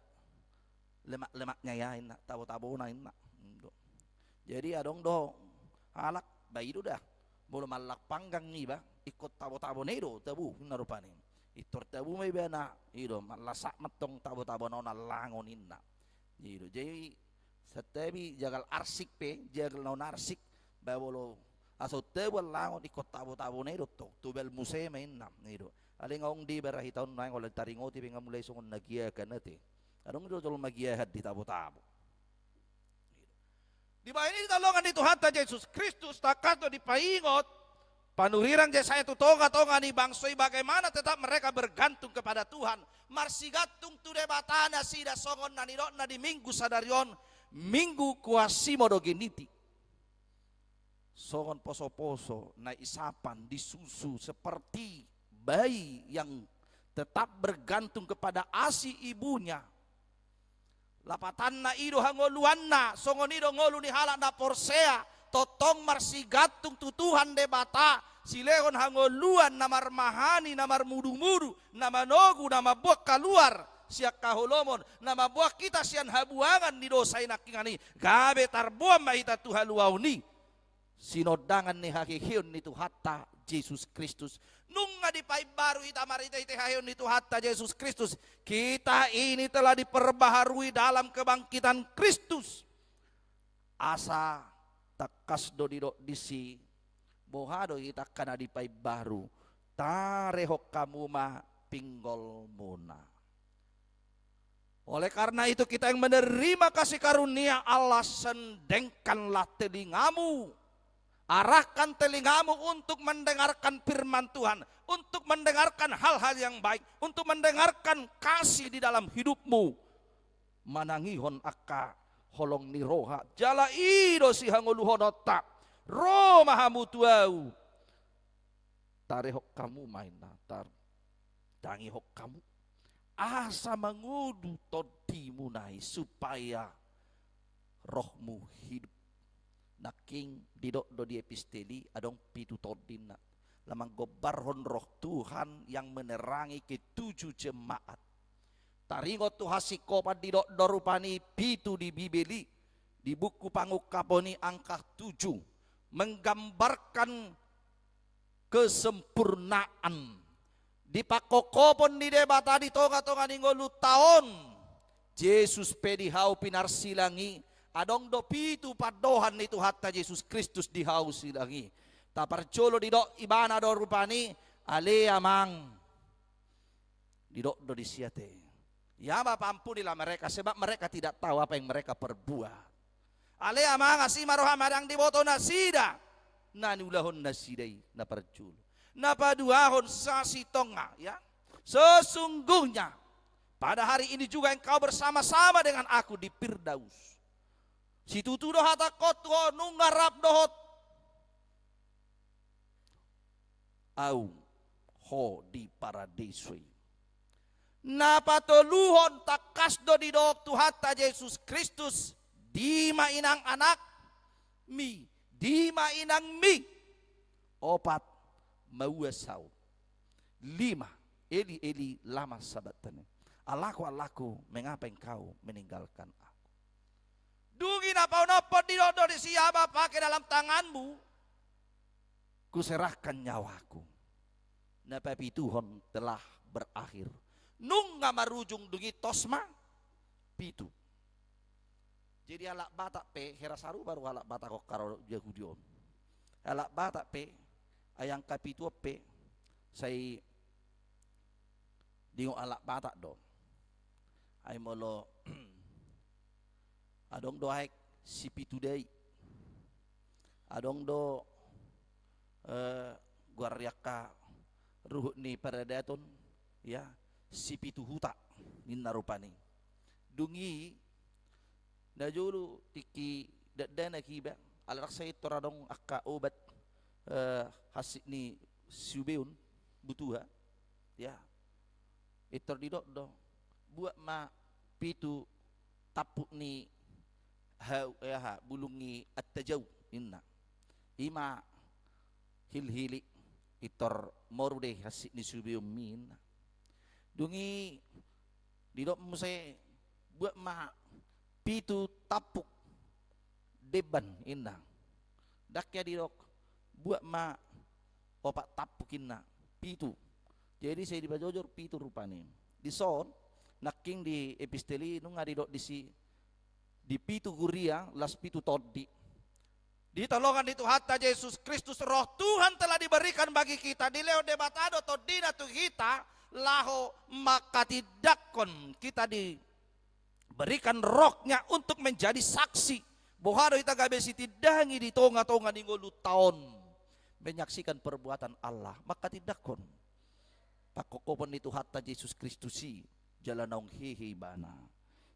lemak-lemakna ia, inna, tabo-tabona, inna. I do. Jadi adong do halak, ba i do da. Molo mangallang panggang iba, ingkon tabo-tabona i do tabo, inna rupani. Intor tabo ma ibana, i do, mangallang sahat ma tong tabo-tabona on allangon, inna. I do. Jadi Santabi jagal arsik pe, jagal naung arsik, ba molo asa tabu allangon ingkon tabo-tabo na i do tong, tobal muse ma inna, i do. Alai nga ung diberahita on naeng, olo taringoti pe nga mulai songon na giakan ate. Adong do jolma giahan di tabo-tabo. Dibahen i di tolongan ni Tuhanta Jesus Kristus, tangkas do dipaingot panurirang Jesaya tu tonga-tonga ni bangso i, bagaimana tetap mereka bergantung kepada Tuhan, marsigantung tu Debata nasida, songon na nidokna di Minggu sadari on, Minggu Quasimodogeniti. Songon poso-poso na isapan, disusu seperti bayi yang tetap bergantung kepada asi ibunya. Lapatanna i do hangoluanna, songon i do ngolu ni halak na porsea, tongtong marsigantung tu Tuhan Debata, silehon hangoluan na marmahani, na marmudu-mudu, na manogu, na mamboan kaluar sian haholomon, na mamboan hita sian habuangan ni dosa i nangkiningan i, gabe tarboan ma hita tu haluaon i. Sinondangan ni haheheon ni Tuhanta Jesus Kristus. Nunga dipaimbaru hita marhite-hite haheheon ni Tuhanta Jesus Kristus. Kita ini telah diperbaharui dalam kebangkitan Kristus. Asa tangkas do didok disi, boha do hita angka na dipaimbaru, tarehon hamu ma pinggolmuna. Oleh karena itu, kita yang menerima kasih karunia Allah, sendengkanlah telingamu. Arahkan telingamu untuk mendengarkan firman Tuhan, untuk mendengarkan hal-hal yang baik, untuk mendengarkan kasih di dalam hidupmu. Manangihon angka holong ni roha, jala i do sihangoluhononta. Ro ma hamu tu ahu, tarehon hamu ma inna, tar-, tangihon hamu, asa mangolu tondimuna i supaya rohmu hidup. Nangkin didok do di epistel i adong pitu tondi, inna, na manggombarhon roh Tuhan yang menerangi ketujuh jemaat. Taringot tu hasingkopan, didok do rupani pitu di Bibel i, di buku Pangungkapon i angka tujuh, menggambarkan kesempurnaan. Di pangkophopon ni Debata di tonga-tonga ni ngolunta on, Jesus pe di hau pinarsilang i, adong do pitu pandohan ni Tuhanta Jesus Kristus di hau silang i. Taparjolo didok ibana do rupani, ale Amang. Didok do disi ate, ya Bapa, ampunilah mereka, sebab mereka tidak tahu apa yang mereka perbuat. Ale Amang, asi ma roham, ndang diboto nasida na niulahon nasida i, na parjolo. Na paduahon, sasintongna, ya. Sesungguhnya pada hari ini juga engkau bersama-sama dengan aku di Firdaus. Situtu do hatangkon tu ho, nunga rap dohot ahu ho di paradiso i. Na patoluhon, tangkas do didok Tuhanta Jesus Kristus, dima inang anakmi, dima inangmi. Opat, maua saut. Lima, Eli, Eli, lama sabakhtani. Allah-Ku, Allah-Ku, mengapa Engkau meninggalkan Aku? Dung i na paonomhon, didok do disi, ya Bapa, ke dalam tanganmu kuserahkan nyawaku. Na papituhon telah berakhir. Nunga marujung dung i, tos ma pitu. Jadi halak Batak pe, hera sarupa do halak Batak on, hera Jahudi on. Halak Batak pe, ai angka pitu on pe, sai diingot halak Batak do. Ai molo adong do aek sipitu dai. Adong do, eh, goar ni angka ruhut ni paradaton, ya, sipitu huta, ninna rupani. Dung i, najolo tingki dakdanak iba, ala ndang sai intor adong angka obat, eh, hansit ni siubeon, butuha, ya. Intor didok do, buat ma pitu tampuk ni ha-, eh, aha, bulung ni antajau, ninna. I ma hilhili, intor moru do i hansit ni siubeonmi, ninna. Dung i didok muse, buat ma pitu tampuk demban, ninna. Ndang hea didok, buat ma opat tampuk, ninna, pitu. Jadi sai dipajojor pitu rupani. Dison, nangkin di epistel i nunga didok disi, Di pitu huria, las pitu tondi. Di tolongan ni Tuhanta Jesus Kristus, Roh Tuhan telah diberikan bagi kita, dilehon Debata do tondina tu hita, laho manghatindanghon, kita diberikan Rohnya untuk menjadi saksi. Boha do hita gabe sitindangi di tonga-tonga ni ngolunta on, menyaksikan perbuatan Allah, manghatindanghon pangkophopon ni Tuhanta Jesus Kristus i, jala naung hehe Ibana.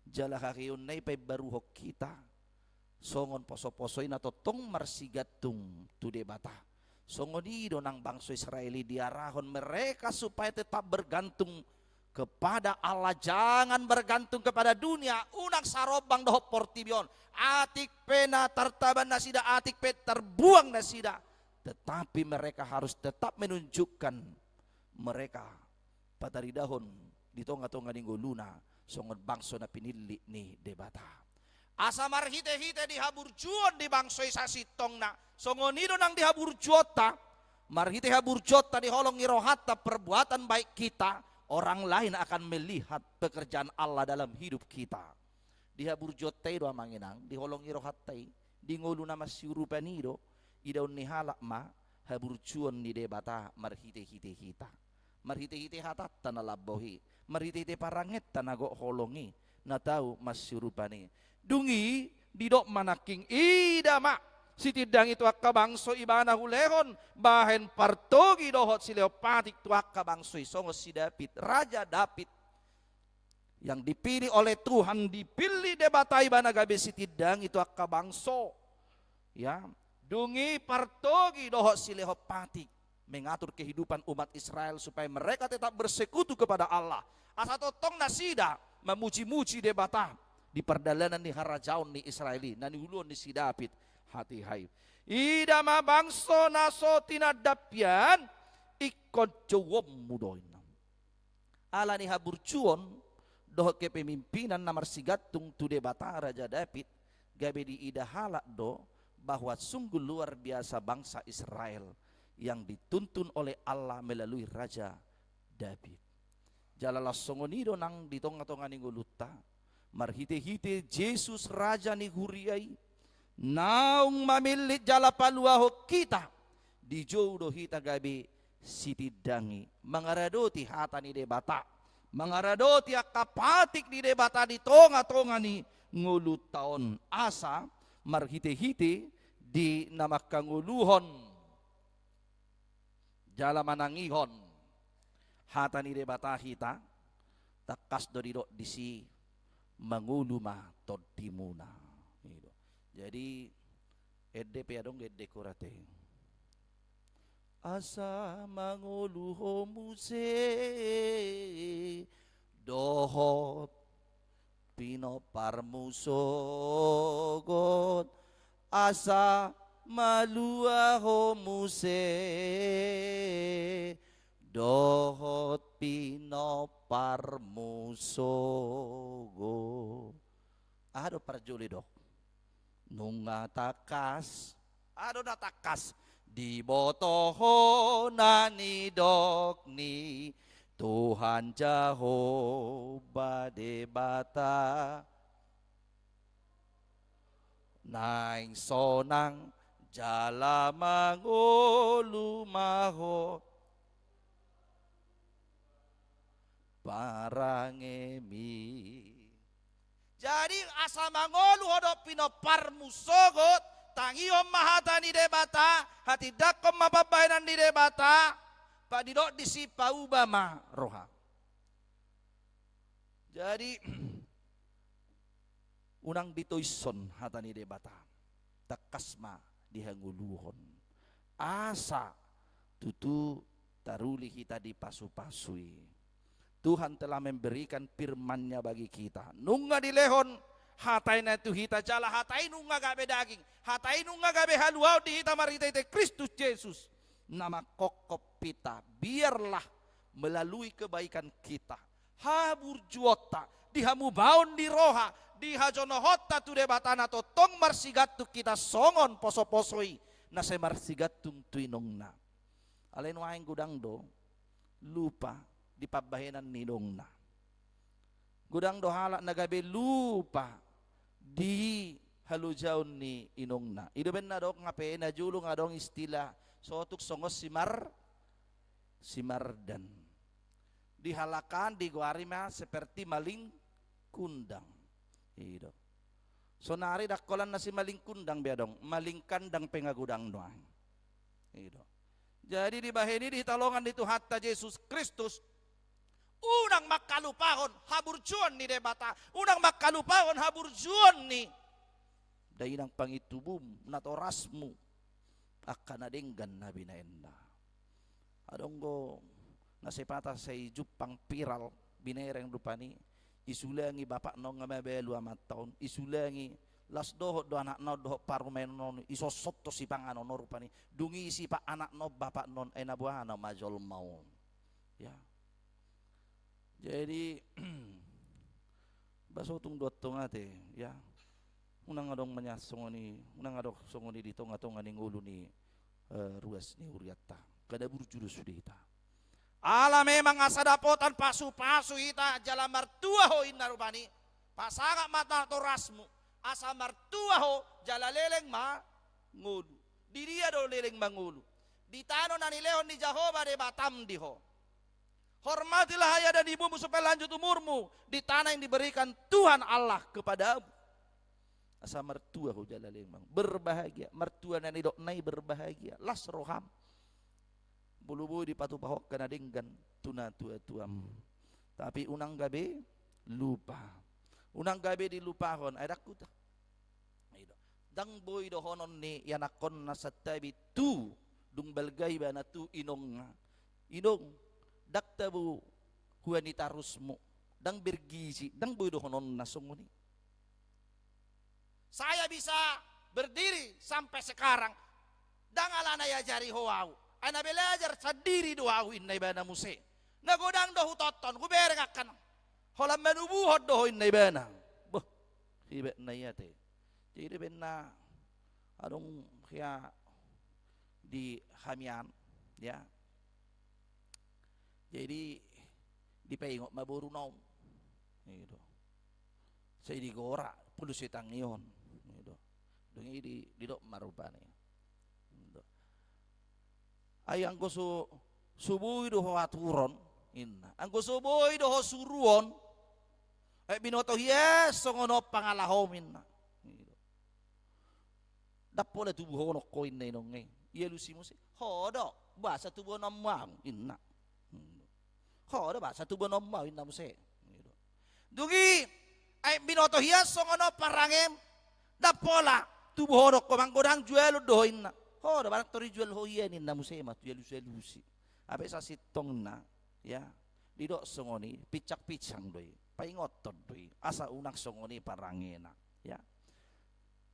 Jala haheheonna i paimbaruhon hita songon poso-poso i na tongtong marsigantung tu Debata. Songon i do nang bangso Israel i diarahon mereka supaya tetap bergantung kepada Allah, jangan bergantung kepada dunia, unang sarombang dohot portibi on. Atik pe na tartaban nasida, atik pe tarbuang nasida, tetapi mereka harus tetap menunjukkan mereka pataridahon di tonga-tonga ni ngoluna songon bangso na pinillit ni Debata. Asa marhite-hite di haburjuon ni bangso i sasintongna, songon i do nang di haburjuonta, marhite haburjuonta di holong ni rohanta, perbuatan baik kita, orang lain akan melihat pekerjaan Allah dalam hidup kita. Di haburjuonta i do amang inang, di holong ni rohanta i, di ngolu na mansiurupan i do, idaon ni halak ma haburjuon ni Debata marhite-hite hita. Marhite-hite hatanta na lambok i, marhite-hite parangenta na gok holong i, na tau mansiurupan i. Dung i, didok ma nangkin, ida ma, sitindangi tu angka bangso Ibana hulehon bahen partogi dohot silehon patik tu angka bangso i, songon si Daud, Raja Daud yang dipilih oleh Tuhan, dipilih Debata Ibana gabe sitindangi tu angka bangso. Ya, dung i partogi dohot silehon patik, mengatur kehidupan umat Israel supaya mereka tetap bersekutu kepada Allah. Asa tongtong nasida mamuji-muji Debata di pardalanan ni harajaon ni Israel i, na niuluhon ni si Daud hatiha i. Ida ma bangso na so tinandap hian, ingkon jouonmu do inna. Ala ni haburjuon dohot kepemimpinan na marsigantung tu Debata Raja Daud, gabe diida halak do bahwa sungguh luar biasa bangsa Israel yang dituntun oleh Allah melalui Raja Daud. Jala laos songon i do nang di tonga-tonga ni ngolunta, marhite-hite Jesus Raja ni huria i, naung mamillit jala paluahon hita, dijou do hita gabe sitindangi, mangaradoti hata ni Debata, mangaradoti angka patik ni Debata di tonga-tonga ni ngolunta on, asa marhite-hite di na mangkangoluhon jala manangihon hata ni Debata hita, tangkas do didok disi, mangolu ma tondimuna. I do. Jadi, ende pe adong ende hurang ate. Asa mangolu ho muse dohot pinomparmu sogot, asa malua ho muse dohot pinomparmu sogot. Aha do parjolo didok? Nunga tangkas, aha do na tangkas? Diboto ho na nidok ni Tuhan Jahowa Debata. Naeng sonang jala mangolu ma ho parangemi. Jadi, asa mangolu ho dohot pinomparmu sogot, tangihon ma hata ni Debata, hatindanghon ma pambahenan ni Debata, pa didok disi pauba ma roha. Jadi, unang ditoishon hata ni Debata, tangkas ma dihangoluhon. Asa tutu taruli hita dipasu-pasu i. Tuhan telah memberikan firman-Nya bagi kita. Nunga dilehon hata-Na tu hita, jala hata i nunga gabe daging. Hata i nunga gabe haluaon di hita marhite-hite Kristus Jesus. Na mangkophop hita, biarlah melalui kebaikan kita, haburjuonta, di hamubaon ni roha, di hajonohonta tu Debata na tongtong marsigantung hita songon poso-poso i na sai marsigantung tu inongna. Alai nuaeng godang do lupa di pambahenan ni inongna. Godang do halak na gabe lupa di halojaon ni inongna. I do umbahen na adong, hape na jolo nga adong istilah sotung songon simar, simardan. Di halak an digoari ma seperti maling kundang. I do. Sonari ndang holan na si maling kundang be adong, maling kandang pe nga godang nuaeng. I do. Jadi dibahen i di hita longan ni Tuhanta Jesus Kristus, unang mangkalupahon haburjuon ni Debata, unang mangkalupahon haburjuon ni dainang pangintubum, natorasmu, angka na denggan na binaenna. Adong do na sipata sai jumpang viral, binereng rupani, isulangi bapakna on nga mabalu amanta on, isulangi, las dohot do anakna on dohot parumaenna on, isonsot do sipanganon on rupani, dung i sipak anakna on bapakna on, ai na boha nama jolma on. Ya. Jadi, ba sotung do antong ate, ya. Unang adong manyahat songon i, unang adong songon i di tonga-tonga ni ngolu ni, eh, ruas ni hurianta. Kada burju do sude hita. Ala memang asa dapotan pasu-pasu hita jala martua ho inna rupani. Pasangap ma natorasmu, asa martua ho jala leleng mangolu. Di dia do leleng mangolu? Di tano na nilehon ni Jahowa Debatam di ho. Hormatilah ayah dan ibumu supaya lanjut umurmu di tanah yang diberikan Tuhan Allah kepadamu. Asa martua ho jala leleng mangolu. Berbahagia, martua na nidokna i berbahagia. Las roham. Molo boi dipatupa ho angka na denggan tu natua-tuam. Tapi unang gabe lupa. Unang gabe dilupahon. Ai ndang huta. I do. Ndang boi dohonon ni ianakhonna santabi tu, dung balga ibana tu inongna. Inong, ndang tabo hua ni tarusmu, ndang bergizi, ndang boi dohononna songon i. Saya bisa berdiri sampai sekarang, ndang alana iajari ho au. Ai na belajar sandiri do au inna ibana muse. Na godang do hutonton, hubereng angka na holan manubuhon do ho inna ibana. Boh, hebatna i ate. Jadi umbahen na adong hea di hami an, ya. Jadi dipaingot ma boruna on. I do. Sai digora, pulu sitangihon. I do. Dung i di, didok ma rupani. I do. Ai anggo so, so boi do ho aturon, inna. Anggo so boi do ho suruon, ai binoto hian songon on pangalahom, inna. I do. Ndang pola tubuhonon ho inna inong i. Ialusi muse. Ho do, boasa tubuhononmu au, inna. Ho do, boasa tubuhononmu au, inna muse. Dung i, ai binoto hian songon on parangem, ndang pola tubuhonon ho, manggodang jualon do ho inna. Ho do, barang tor ijual ho hian, inna muse ma tu ialusi-alusi. Hape sasintongna, ya, didok songon i, pinsang-pinsang do i, paingothon do i, asa unang songon i parangena, ya.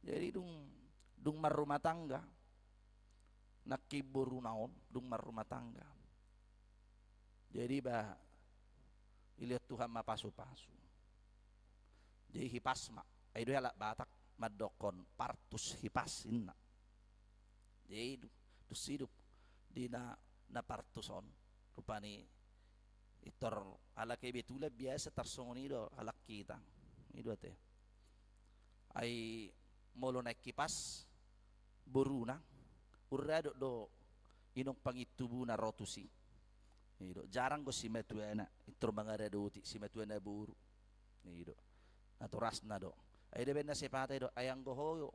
Jadi dung, dung marrumah tangga, nangkin boruna on, dung marrumah tangga. Jadi ba, dilehon Tuhan ma pasu-pasu. Jadi hipas ma, ai do halak Batak mandokkon partus hipas inna. Jadi dung sidung di na, na partus on, rupani pintor halak i betulan biasa tarsongon i do halak hita. I do ate. Ai molo naeng hipas boruna, urradot do inong pangintubuna ro tusi. I do, jarang do simatuana pintor mangaradoti, simatuana boru. I do. Natorasna do. Ai do umbahen na sipata i do, ai anggo ho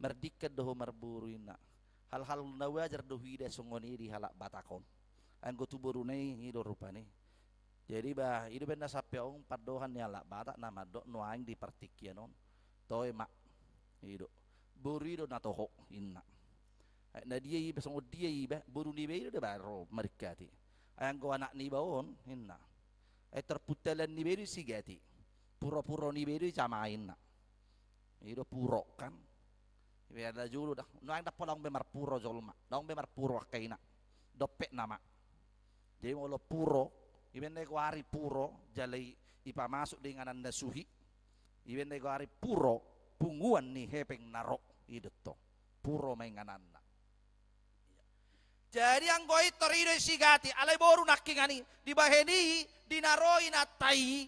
mardingkan do ho marboru inna. Hal-hal na wajar do huida songon i di halak Batak on. Anggo tu boruna i, i do rupani. Jadi ba, i do umbahen na sampe on pandohan ni halak Batak na mandok nuaeng di partingkian on. Toe ma. I do. Boru i do na toho, inna. Ai na dia iba, songon dia iba, boru niba i do da baen ro maringkati. Ai anggo anak niba on, inna. Ai tarpuntalan niba i do sigati. Puro-puro niba i do jamai, inna. I do puro kan. Iba na jolo da. Nuaeng ndang pola adong be marpuro jolma. Ndang adong be marpuro angka ina. Dompet nama. Jadi molo puro, iba na digoari puro, jala i, ipamasuk do inganan na suhi. Iba na digoari puro, punguan ni hepeng na ro, i do tong. Puro ma ingananna. Jadi anggo i tor i do i sigati, alai boru nangkiningan i, dibahen i, di na ro inanta i.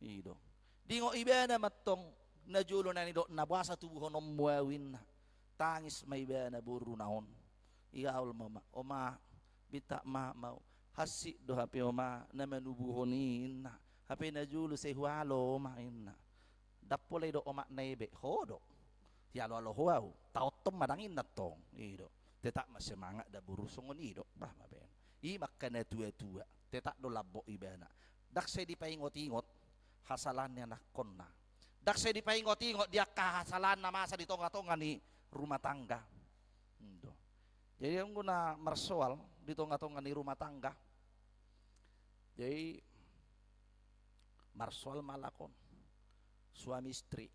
I do. Diingot ibana ma tong Najolo na nidokna, boasa tubuhononmu ahu, inna. Tangis ma ibana boruna on. Dihaol ma oma, oma, minta maaf ma ahu. Hansit do hape oma na manubuhon i, inna. Hape najolo sai hualo oma, inna. Ndang pola didok omakna i be, ho do. Dialoalo ho ahu, taonton ma ndang, inna tong. I do. Tetap ma semangat da boru songon i do. Bah, ma baen. I ma angka natuatua. Tetap do lambok ibana. Ndang sai dipaingotingot hasalahan ni anakkonna. Ndang sai dipaingotingot di angka hasalahan na masa di tongatonga ni rumah tangga. Ndo. Jadi anggo na marsoal di tongatonga ni rumah tangga. Jadi marsoal ma halak on. Suami istri.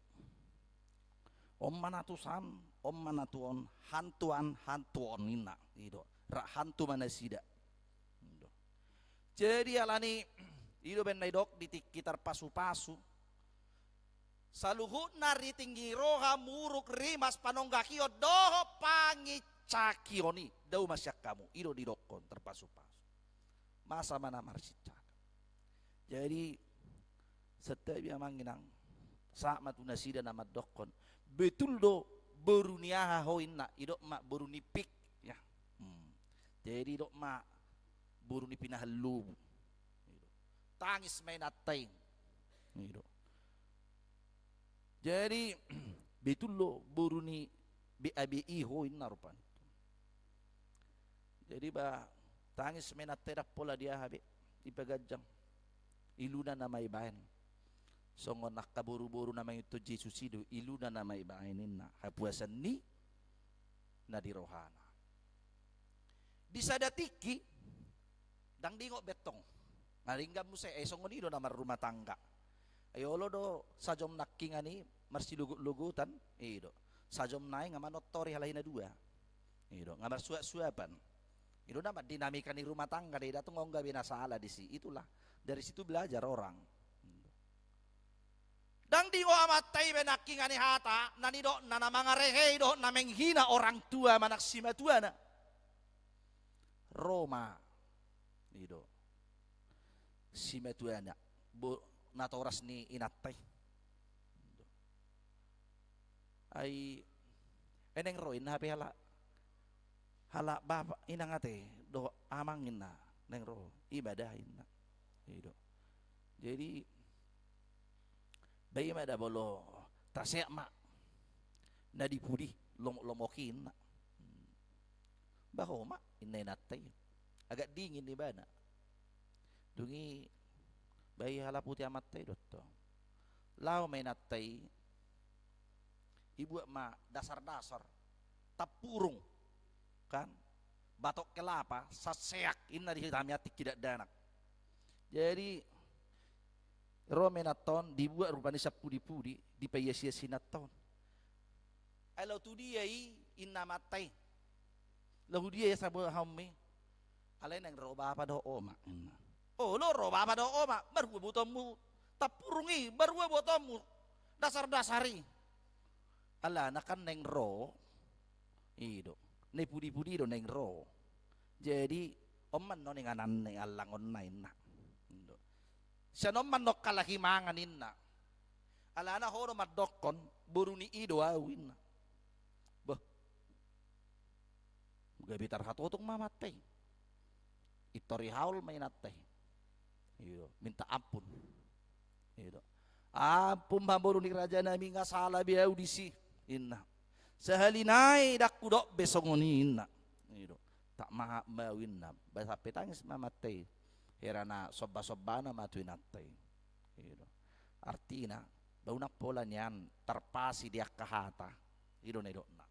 On ma na tu san, on ma na tu on, hantu an, hantu on, inna. I do. Rap hantu ma nasida. I do. Jadi alani i do baen na didok di tingki tarpasupasu. Saluhutna riting ni roha, muruk, rimas, panonggakion dohot pangincakion i, dao ma sian hamu. I do didokkon tarpasupasu. Masa ma na marsincakan. Jadi santabi amang inang, sahat ma tu nasida na mandokkon, betul do boru ni aha ho, inna. Didok ma boru ni pik, ya. Hmm. Jadi didok ma boru ni pinahan lobu. Tangis ma inanta i. I do. Jadi betul do boru ni B A B I ho, inna rupani. Jadi ba tangis ma inanta i, ndang pola di aha be, dipaganjang. Iluna nama ibaen. Songon angka boruboru na mangihuthon Jesus i do, iluna nama ibaen, inna. Hapuasan ni na di rohana. Di sada tingki, ndang diingot be tong. Maringgan muse, ai songon i do na marrumah tangga. Ai olo do sajom nangkiningan i marsilogot-logotan, i do. Sajom nai nga manortori halak i na dua. I do, nga marsuap-suapan. I do nama dinamika ni rumah tangga, didok tong on gabe na sala disi. Itulah, dari situ belajar orang. Ndang diingot amanta i be nangkiningan i hata na nidokna na mangarehei dohot na menghina orang tua manang simatuana. Ro ma, i do, simatuana, bo-, natoras ni inanta i. Ai, eh, naeng ro, inna, hape halak, halak bapa, inang ate, dohot amang, inna, naeng ro, i ma da, inna. I do. Jadi ba i ma da, molo taseat ma na di pudi, lomok-lomok i, inna. Ba ho ma, inna inanta i. Agak dingin ibana. Dung i ba i halaputi amanta i do tong. Laho ma inanta i, dibuat ma dasar-dasar, tampurung, kan, batok kelapa, saseak, inna di hami atik kidakdanak. Jadi ro ma inanta on, dibuat rupani sian pudi-pudi, dipaias-ias inanta on. Ai laho tu dia i, inna amanta i. Laho tu dia i, sabohaonmi. Alai naeng ro bapa dohot oma, inna. Olo, ro bapa dohot oma, marhua botoonmu tampurung i, marhua botoonmu dasar-dasar i. Alana kan naeng ro, i do, na di pudi-pudi do naeng ro. Jadi on ma annon inganan ni allangonna, inna. I do. Sian on ma annon halahi mangan, inna. Alana ho do mandokkon boru ni i do ahu, inna. Bah. Gabe tarhatotung ma amanta i. Intor dihaol ma inanta i. I do, minta ampun. I do. Ampun ma boru ni raja nami, nga sala be ahu disi, inna. Sahali nai ndang hudok be songon i, inna. I do. Tak mahap ma ahu, inna. Ba sampe tangis ma amanta i. Hera na somba-sombana ma tu inanta i. I do. Artina, ba unang pola nian tarpasi di angka hata. I do na nidokna.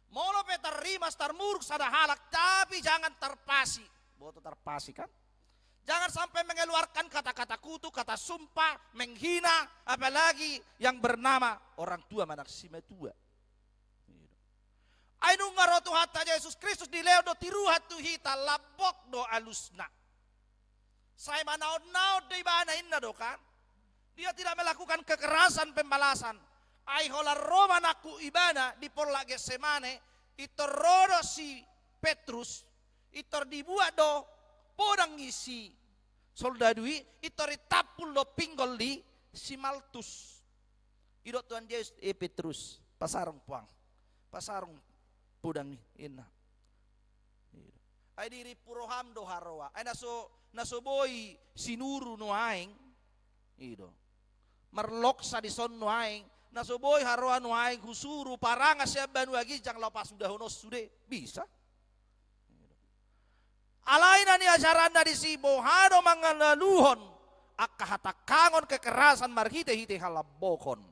Molo pe tarrimas, tarmuruk sada halak, tapi jangan tarpasi. Boto tarpasi, kan? Jangan sampai mengeluarkan kata-kata kutuk, kata sumpah, menghina, apalagi yang bernama orang tua manang simatua. Ai nunga ro Tuhanta Jesus Kristus, dilehon do tiruhan tu hita, lambok do alusna. Sai manaon-naon do ibana, inna do kan. Dia tidak melakukan kekerasan pembalasan. Ai holan ro ma nangkin ibana di Porlak Getsemane, intor ro do si Petrus, intor dibuat do podang ni si soldadu i, intor ditampul do pinggol ni si Maltus. Didok Tuhan Jesus, "E Petrus, pasarung puang, pasarung podang i," ninna. Ai dirimpu roham do haroa. Ai na so, na so boi sinuru nuaeng. I do. Marloksa dison nuaeng. Na so boi haroa nuaeng husuru parangas sian banua ginjang laho pasudahon on sude. Bisa. Alai na niajaranna disi, boha do mangalaluhon angka hatangkangon, kekerasan marhite-hite halambokon.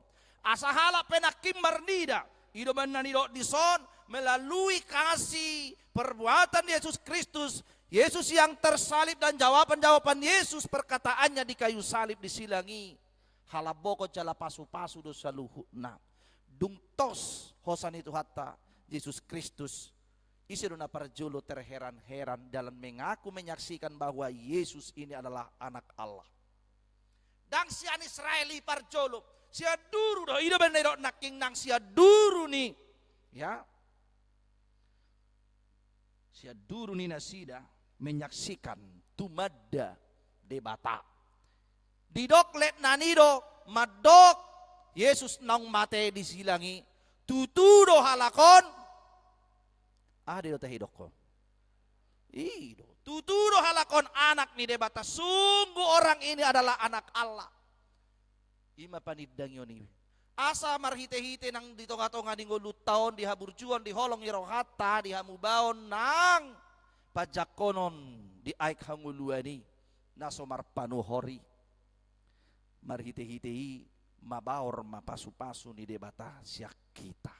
Asa halak pe nangkin marnida, i do umbahen na nidok dison, melalui kasih perbuatan Yesus Kristus, Yesus yang tersalib dan jawaban-jawaban Yesus, perkataannya di kayu salib di silang i, halambokon jala pasu-pasu do saluhutna. Dung tos hosa ni Tuhanta Jesus Kristus, ise do na parjolo terheran-heran dalam mengaku, menyaksikan bahwa Yesus ini adalah Anak Allah? Ndang sian Israel i parjolo, sian duru do, i do umbahen na nidok nangkin nang sian duru ni, ya. Sian duru ni nasida menyaksikan, tumanda Debata. Didok letnan i do mandok Yesus naung mate di silang i, tutu do halak on. Aha do i do tahe didok ho? I do. Tutu do halak on anak ni Debata. Sungguh orang ini adalah Anak Allah. I ma panindangion i. Asa marhite-hite nang di tonga-tonga ni ngolunta on, di haburjuon, di holong ni rohanta, di hamubaon nang panjangkonon di aek hangoluan i, na so marpanuhor i. Marhite-hite i mabaor ma pasu-pasu ni Debata sian hita.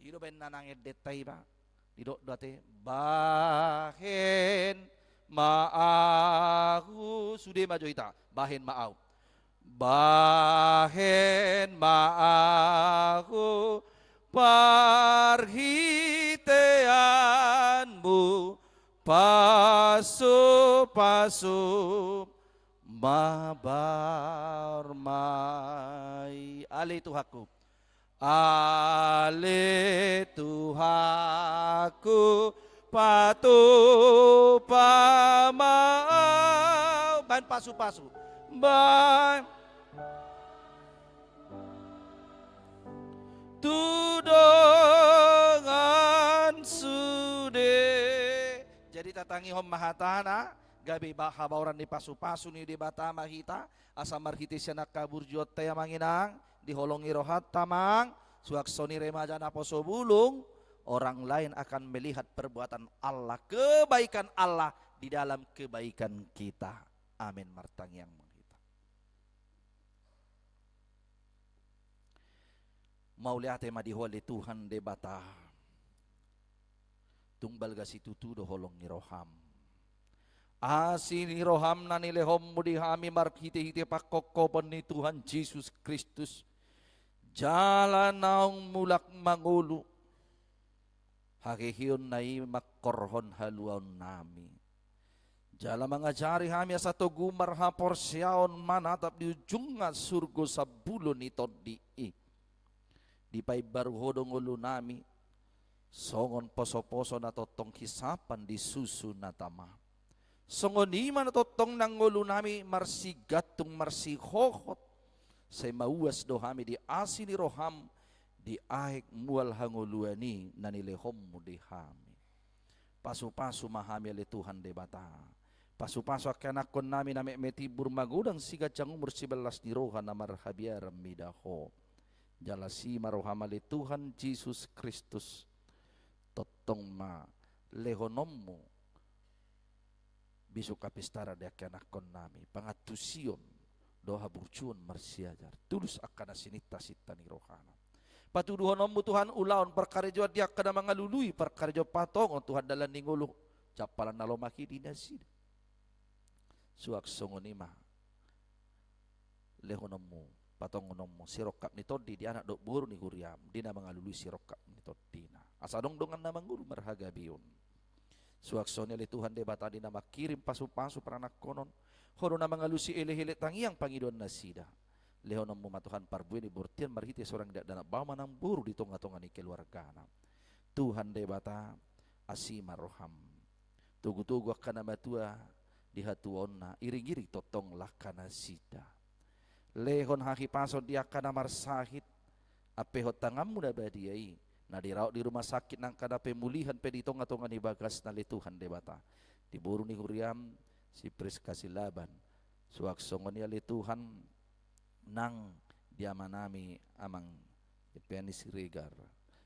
I do umbahen na nang endenta i ba. Didok do ate, bahen ma ahu. Sude ma jo hita, bahen ma ahu. Bahen ma ahu parhiteanmu, pasu-pasu mabaor ma i. Ale Tuhanku. Ale Tuhanku, patupa ma ahu. Bahen pasu-pasu. Bahen tu dongan sude. Jadi tatangihon ma hatana, gabe ba-, habaoran ni pasu-pasu ni Debata ma hita, asa marhite sian angka burjuonta i amang inang, di holong ni rohanta amang, suang songon i remaja naposo bulung, orang lain akan melihat perbuatan Allah, kebaikan Allah di dalam kebaikan kita. Amin. Martangiang ma hita. Mauliate ma di Ho ale Tuhan Debata. Tung balga situtu do holong ni roham. Asi ni roham na nilehonmu di hami marhite-hite pangkophopon ni Tuhan Jesus Kristus. Jala naung mulak mangolu, haheheonna i mangkorhon haluaonnami. Jala mangajari hami asa togu marhaporseaon manatap di ujungna surgo sambulo ni tondi i. Dipaimbaru Ho do ngolunami, songon poso-poso na tongtong hisapan di susu na tama. Songon i ma na tongtong nang ngolunami marsigantung marsihohot, sai mauas do hami di asi ni roham, di aek mual hangoluan i na nilehonmu di hami. Pasu-pasu ma hami ale Tuhan Debata. Pasu-pasu angka ianakkonnami na metmet timbur magodang siganjang umur siballas ni roha na marhabiaran mida Ho. Jala asi ma roham ale Tuhan Jesus Kristus. Tongtong ma lehononmu bisuk Kapistaran di angka ianakkonnami, pangantusion dohot haburjuon marsiajar, tulus angka na sininta sinta ni rohana. Patuduhononmu Tuhan ulaon parkarejoan di angka na mangalului parkarejoan, patongon Tuhan dalan ni ngolu, jala palan na lomak i di nasida. Suang songon i ma lehononmu, patongononmu sirongkap ni tondi di anak dohot boru ni huriam, di na mangalului sirongkap ni tondina. Asa adong dongan na mangolu marhagabeon. Suang songon i ale Tuhan Debata di na mangkirim pasu-pasu paranakkonon, Ho do na mangalusi elek-elek tangiang pangidoan nasida. Lehononmu ma Tuhan parbue ni bortian marhite sorang dakdanak baoa manang boru di tonga-tonga ni keluargana. Tuhan Debata, asi ma roham. Togu-togu angka na matua di hatuaonna, iring-iring tongtong langka nasida. Lehon hahipason di angka na marsahit, ampehon tanganmu na badia i, na diraut di rumah sakit nang angka na pemulihan pe di tonga-tonga ni bagasna ale Tuhan Debata. Di boru ni huriam, si Priska Silaban. Suang songon i ale Tuhan, nang di amanami amang Epeni Siregar.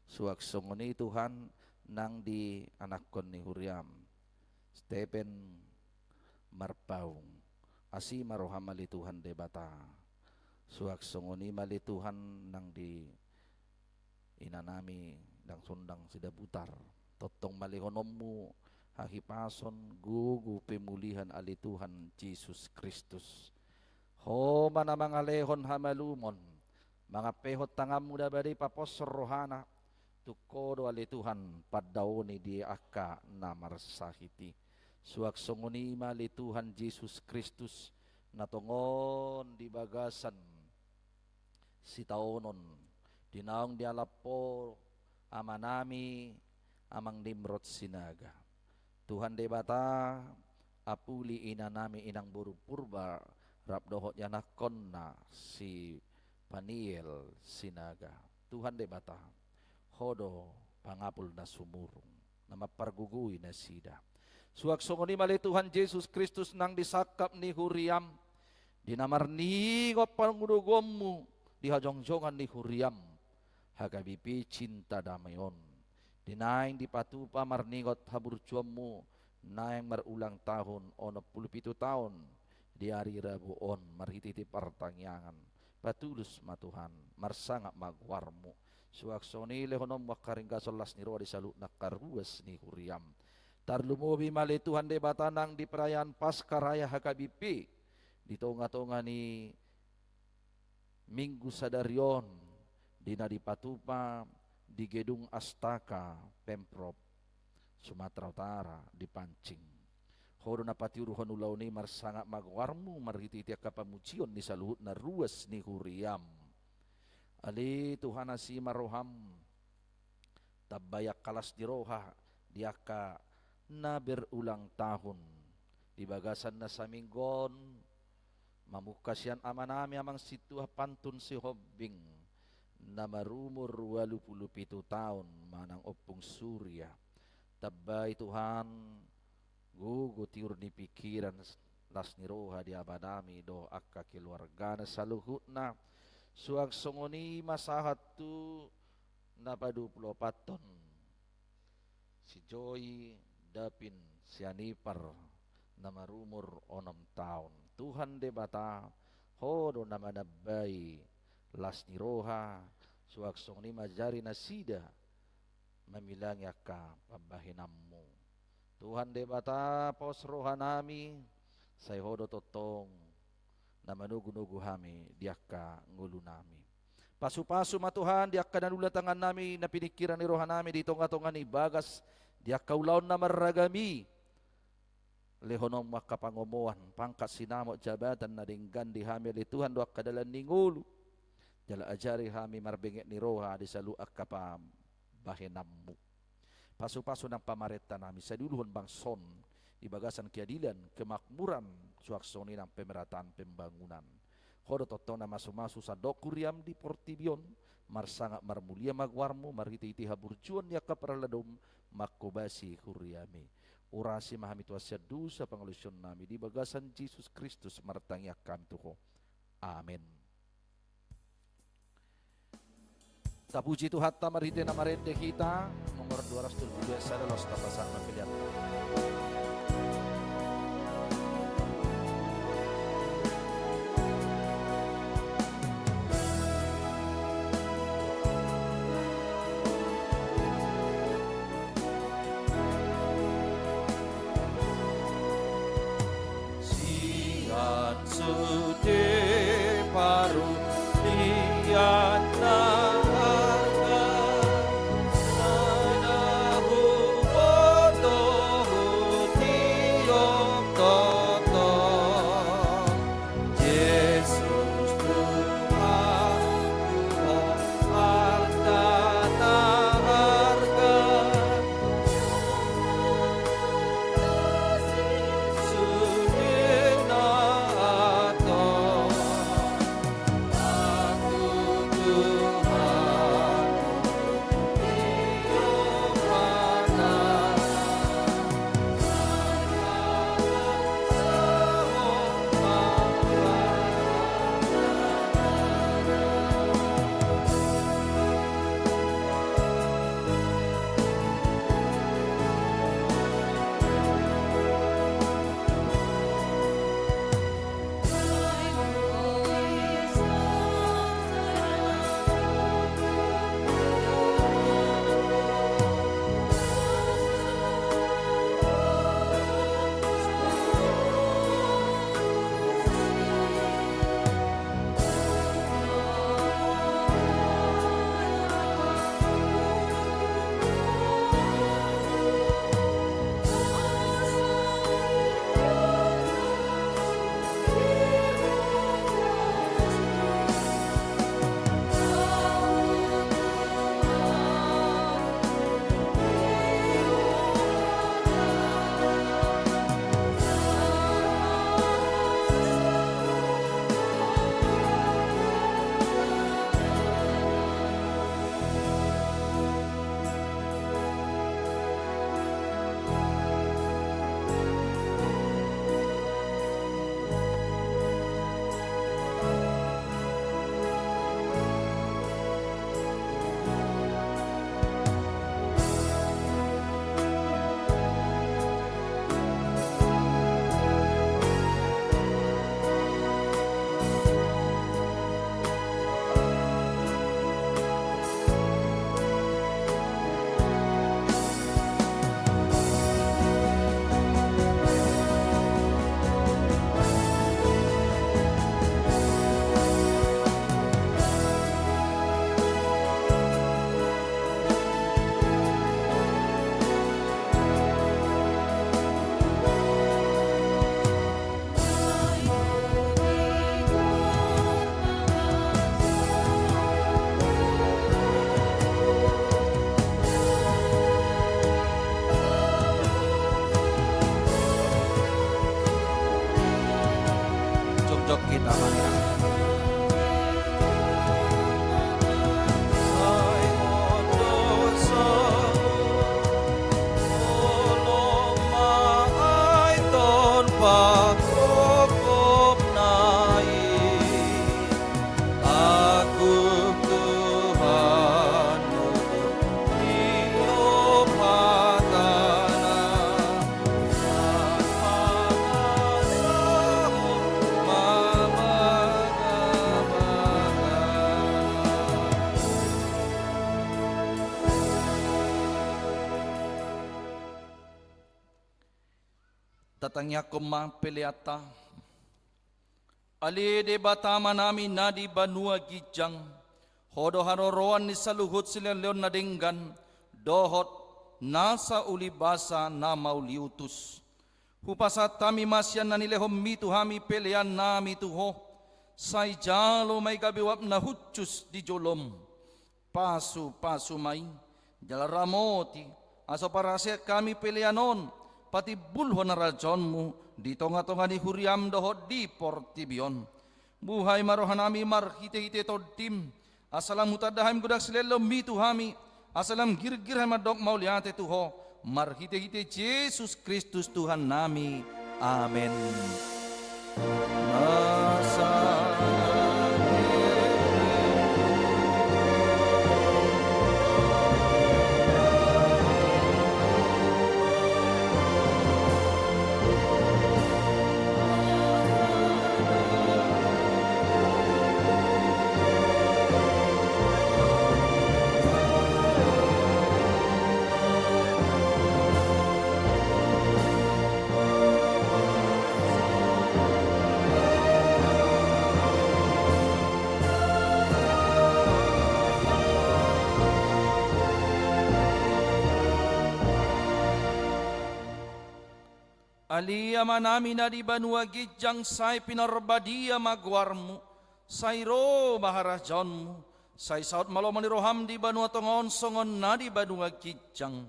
Suang songon i Tuhan, nang di anakkon ni huriam, Stephen Marpaung. Asi ma roham ale Tuhan Debata. Suang songon i ma ale Tuhan nang di inanami Dang Sondang Sidabutar. Tongtong ma lehononmu hahipason, gogo, pemulihan ale Tuhan Jesus Kristus. Ho ma na mangalehon hamalumon, mangampehon tanganmu na badia i paposhon rohana, tung ho do ale Tuhan pandaoni di angka na marsahit i. Suang songon i ma ale Tuhan Jesus Kristus, na tongon di bagasan sitaonon, di naung dialap ho amanami amang Nimrod Sinaga. Tuhan Debata, apuli inanami inang boru Purba, rap dohot ianakkonna si Paniel Sinaga. Tuhan Debata, ho do pangapul na sumurung, na mampargogoi nasida. Suang songon i ma ale Tuhan Jesus Kristus nang di sangkap ni huriam, di na marningot pangudoguonmu di hajongjongan ni huriam, H K B P Cinta Damai on. Di naeng dipatupa marningot haburjuonmu naeng marulang tahun onom pulu pitu taon di ari Rabu on marhitehite partangiangan. Patulus ma Tuhan, marsangap ma goarmu. Suang songon i lehononmu angka haringgason las ni roha di saluhutna angka ruas ni huriam. Tarlumobi ma ale Tuhan Debata nang di perayaan Paskah Raya H K B P di tonga-tonga ni Minggu sadari on, di na dipatupa di Gedung Astaka Pemprov Sumatera Utara di Pancing. Ho do na patiuruhon ulaon i, marsangap ma goarmu marhitehite angka pamujion ni saluhutna ruas ni huriam. Ale Tuhan, asi ma roham, tambai angka las ni roha di angka na berulang tahun. Di bagasan na saminggu on, mamungka sian amanami amang Sintua Pantun Sihombing, na marumur ualu pulu pitu taon, manang Ompung Surya. Tambai Tuhan, gogo, tiur ni pingkiran, las ni roha di amanami dohot angka keluargana saluhutna. Suang songon i ma sahat tu na paduapuluopat on, si Joy Davin Sianipar, na marumur onom taon. Tuhan Debata, ho do na manambai las ni roha. Suang songon i ma jari nasida mamilangi angka pambahenanmu. Tuhan Debata, pos rohanami, sai ho do tongtong na manogunogu hami di angka ngolunami. Pasupasu ma Tuhan di angka na niluluan tangannami, na piningkiran ni rohanami di tongatonga ni bagas, di angka ulaon na marragam i. Lehononmu angka pangomoan, pangkat, sinamot, jabatan na denggan di hami, ale Tuhan, dohot angka dalan ni ngolu. Jala ajari hami marbenget ni roha di saluhut angka pambahenanmu. Pasupasu nang pamarentanami, sai diuluhon bangso on di bagasan keadilan, kemakmuran, suang songon i nang pemerataan pembangunan. Ho do tongtong na masumasu sandok huriam di portibi on. Marsangap marmulia ma goarmu marhitehite haburjuon ni angka parhaladom, manghobasi huriami. Urasi ma hami Tuhan sian dosa pangalaosionnami, di bagasan Jesus Kristus martangiang hami tu ho. Amen. Tapuji Tuhanta marhite na marende hita, nomor dua ratus tujuh puluh dua, sada, laos tapasahat ma pelean. Sian sude parulian na arga, sai na huboto hutiop tongtong. Jesus Tuhan, Tuhan, arta na arga, sude na ato Tatangiangkon ma peleanta. Ale Debata Amanami na di banua ginjang, Ho do haroroan ni saluhut silehonlehon na denggan, dohot nasa ulibasa na mauliutus. Hupasahat hami ma sian na nilehonMi tu hami peleannami tu Ho, sai jalo ma i gabe uap na hushus di joloM. Pasupasu ma i, jala ramoti, asa paraseat hami pelean on, patimbulhon harajaonMu di tongatonga ni huriaM dohot di portibi on. Buhai ma rohanami marhitehite TondiM, asa lam hutanda hami godang silehonlehonMi tu hami, asa lam girgir hami mandok mauliate tu Ho, marhitehite Jesus Kristus Tuhannami. Amen. Masa Ale Amanami na di banua ginjang, sai pinarbadia ma goarMu, sai ro ma harajaonMu, sai saut ma lomo ni rohaM di banua tonga on songon na di banua ginjang.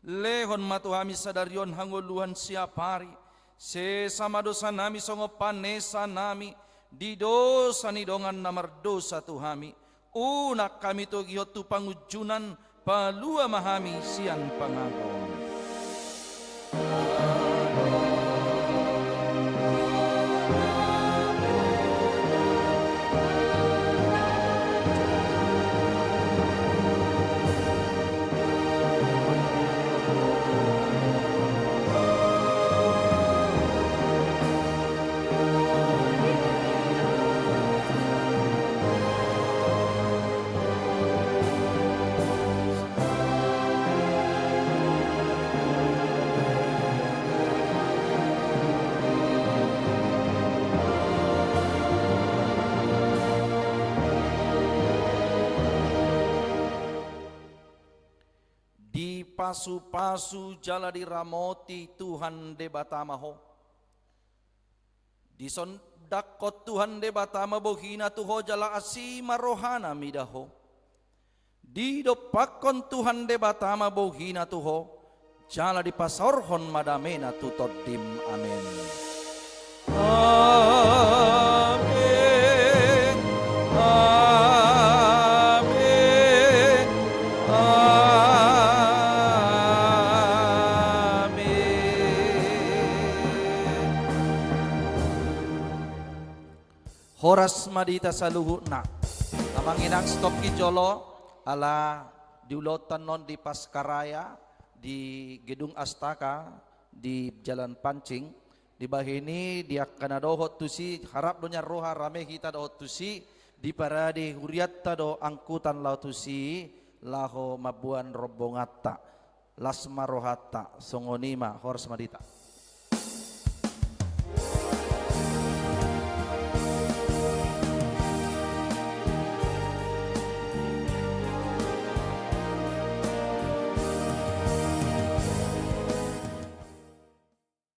Lehon ma tu hami sadari on hangoluan siapari, sesa ma dosanami songon panesanami di dosa ni dongan na mardosa tu hami. Unang hami togihon tu pangunjunan, palua ma hami sian pangago. Dipasupasu jala diramoti Tuhan Debata ma ho. Disondangkon Tuhan Debata ma bohina tu ho jala asi ma rohana mida ho. Didompakkon Tuhan Debata ma bohina tu ho, jala dipasaorhon ma damena tu tondim. Amen. Amen. Amen. Amen. Horas ma di hita saluhutna. Amang inang, stop hita jolo, ala diulahon annon di Paskaraya di Gedung Astaka di Jalan Pancing. Dibahen i di angka na dohot tusi, harap do nian roha rame hita dohot tusi, di parade hurianta do angkutan laho tusi, laho mamboan rombonganta. Las ma rohanta, songon i ma, horas ma di hita.